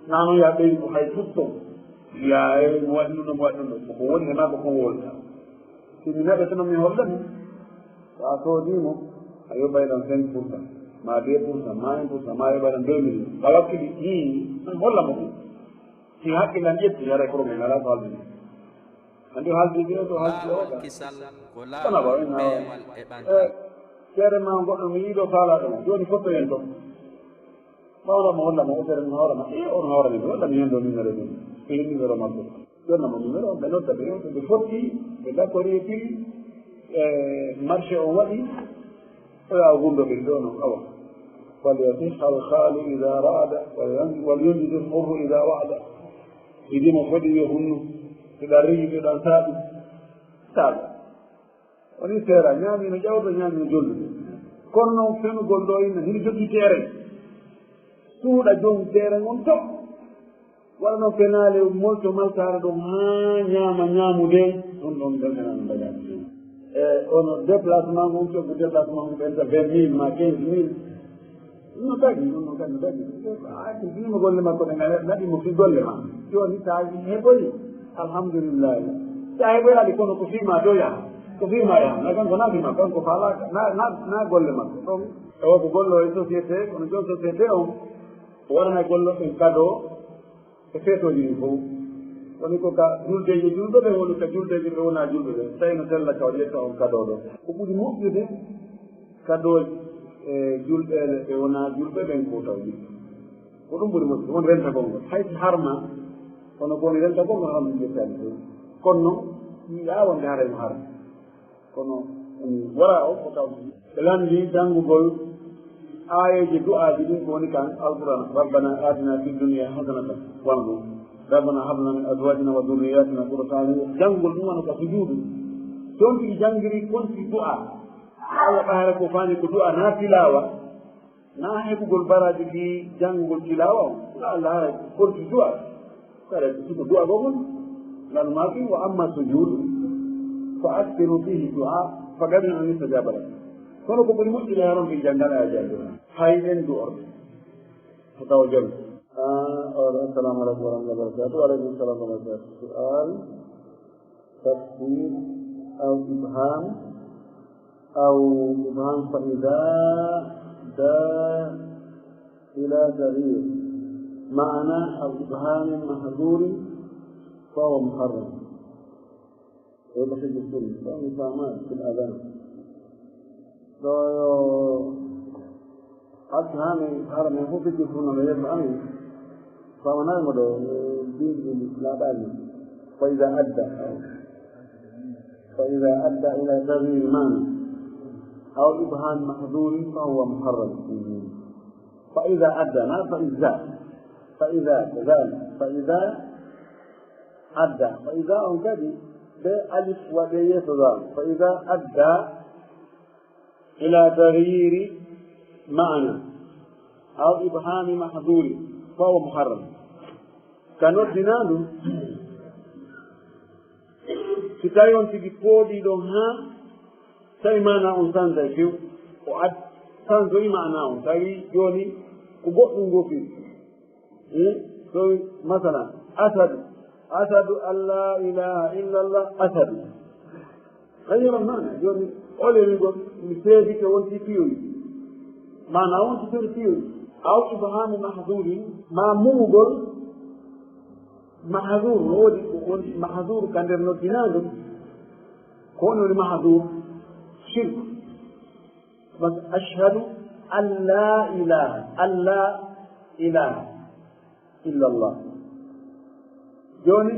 Naa noon yaa ɓeydu ko hay tutto. Yaa, e, mo waɗi ɗum ɗo, mo waɗi ɗum ɗo. Ko ko woni he maa ko kon wowlata. Si mi naɓete noon mi holla mi. So a soodii mo, a yoɓay ɗon cinq pour cent. Ma deux pour cent, ma un pour cent, ma yoɓanan deux millions. A wakkili, hmm, holla mo ɗum. Si hakkille an ƴetti, haray problème alaa ko haaldude. Anndi o haaldi ɓe, to haaldi o. Laawol kisal ko laawol peewal e ɓantal. Eh, seere ma goɗɗo mi yiɗo faala ɗum. Jooni fotto en to. Mawɗo mo holla mo, o seere mo holla ma. Eh, on hoore men, holla mi heen ɗo numéro ɗum. Ko heen numéro makko. Jonna mo numéro, ɓe nodda ɓe, ɓe fotti, ɓe d'accord e prix, e marché o waɗi, o yaha o gunndo ɓe ɗo noon, awa. Falyasih al khalu idha ra'ada, wal yunjiz al hurru idha wa'ada. Idi mo fodi yo hunnu, to ɗan rigi, to ɗan saaɗi, saaɗa. Woni seera, ñaami no ƴawta, ñaami no jollude. Kono noon fenugol ɗo ina, hino jogii teeren. Suuɗa joom teeren on to. Waɗa noon penaale, molto maltaare ɗum haa ñaama ñaamude, ɗum ɗon belɗe nan dañaade ɗum. E ono déplacement mum, coggu déplacement mum ɓenta vingt mille ma quinze mille. Ɗum no dañi, ɗum no dañi, dañi. A acci fii mo golle makko ɗe ngare, naɗi mo fii golle ma. Jooni so a heɓoyi, alhamdulillahi. So a heɓoyaali kono ko fii ma to yaha, ko fii ma yaha. Na kanko na fii ma, kanko faalaaka, na, na, na golle makko. Ɗon, tawa ko gollo e société, kono joom société on, o waɗana gollo ɓen cadeau, e feetooji ɗin fof. Woni ko ka juldeeji julɓe ɓen, woni ka juldeeji ɓe wonaa julɓe ɓen. Tawi no sella ka o ƴetta on kadoo ɗo. Ko ɓuri moƴƴude kadooji e julɓe ɓe wonaa julɓe ɓen ko taw julɓe. Ko ɗum ɓuri moƴƴude, won rentagol ngol. Hay si harma, kono ko woni rentagol ngol, alhamdulillahi taala. Kono noon, mi yiɗaa wonde haray mo harma. Kono, um, wara o ko taw. Ɓe lanndi janngugol aayeeje du'aaji ɗin ko woni kan Alqur'aan. Rabbana atina fid dunya hasanatan. Wano ɗum. Rabbana hab lana min azwajina wa dhurriyyatina qurrata a'yun. Janngugol ɗum wano ka sujuudu. Si on tigi janngiri kon si du'aa. Alla ɓahara ko faani ko du'aa na tilaawa. Na heɓugol baraaji ɗi janngugol tilaawa on. Ko Alla haray ko konti du'a. Kare ko du'a goo mun. Lan maaki wa amma sujuudu fa aksiru fihi du'a fa qalilan an yustajaba lakum. Kono ko ɓuri moƴƴude haron ɓe janngana e janngina. Hay en du'orɓe. Ko taw jom. Ah, o, assalamu alaikum wa rahmatullahi wa barakatuh. Wa alaikum salam wa rahmatullahi. Su'al. تفسير أو إبهام أو إبهام فإذا أدى إلى تغيير معنى أو إبهام محذور فهو محرم. ويبقى في السنة فهو مسامات في الأذان. Ɗo yo accu haa mi hara men fof fijji fof no yeeso amin. Famanay mo ɗo, eh, bindi bindi laaɓaani. Fa iza adda. Fa iza adda ila taghyir ma'na. Aw ibham mahdhurin fa huwa muharram. Fa iza adda, na fa iza. Fa iza, kadhalik. Fa iza adda. Fa iza on kadi, be alif waɗe yeeso ga. Fa iza adda ila taghyiri ma'na aw ibhami mahdhuri fa huwa muharram. Ka noddinaandu, si tawi on tigi pooɗii ɗon haa tawi maana on sanzay few, o ad-, sanzoyi maana on, tawi jooni ko goɗɗum ngoo firi. Eh, so, masalan, ashadu, ashadu an laa ilaaha illallah, ashadu. Ghayyara maana, jooni, ole wigol, mi seedike wonti piyoyi. Maana wonti toon piyoyi. Aw ibhaamu mahzuurin, ma mumugol mahzuur, no woodi ko wonti mahzuur ka nder noddinaandu. Ko honɗum woni mahzuur? Shirk. Bas ashhadu an laa ilaaha, an laa ilaaha illallah. Jooni,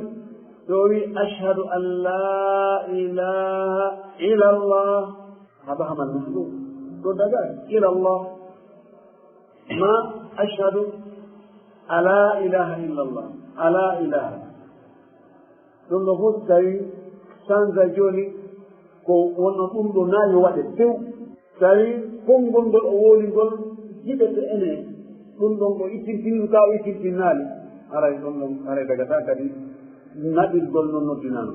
so o wi, "Ashhadu an laa ilaaha illallah," haba haman mahzuur. Ɗo daga illallah. Ma ashhadu ala ilaaha illallah. Ala ilaaha. Ɗum ɗo fof tawi sanza jooni ko wonno ɗum ɗo na yo waɗe few. Tawi konngol ngol o wowli ngol jiɓete ene ɗum ɗon o ittintinii ka o ittintinnaali. Haray ɗum ɗon, haray dagata kadi naɓirgol no noddinano.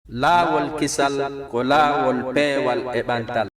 Laawol kisal ko laawol peewal e ɓantal.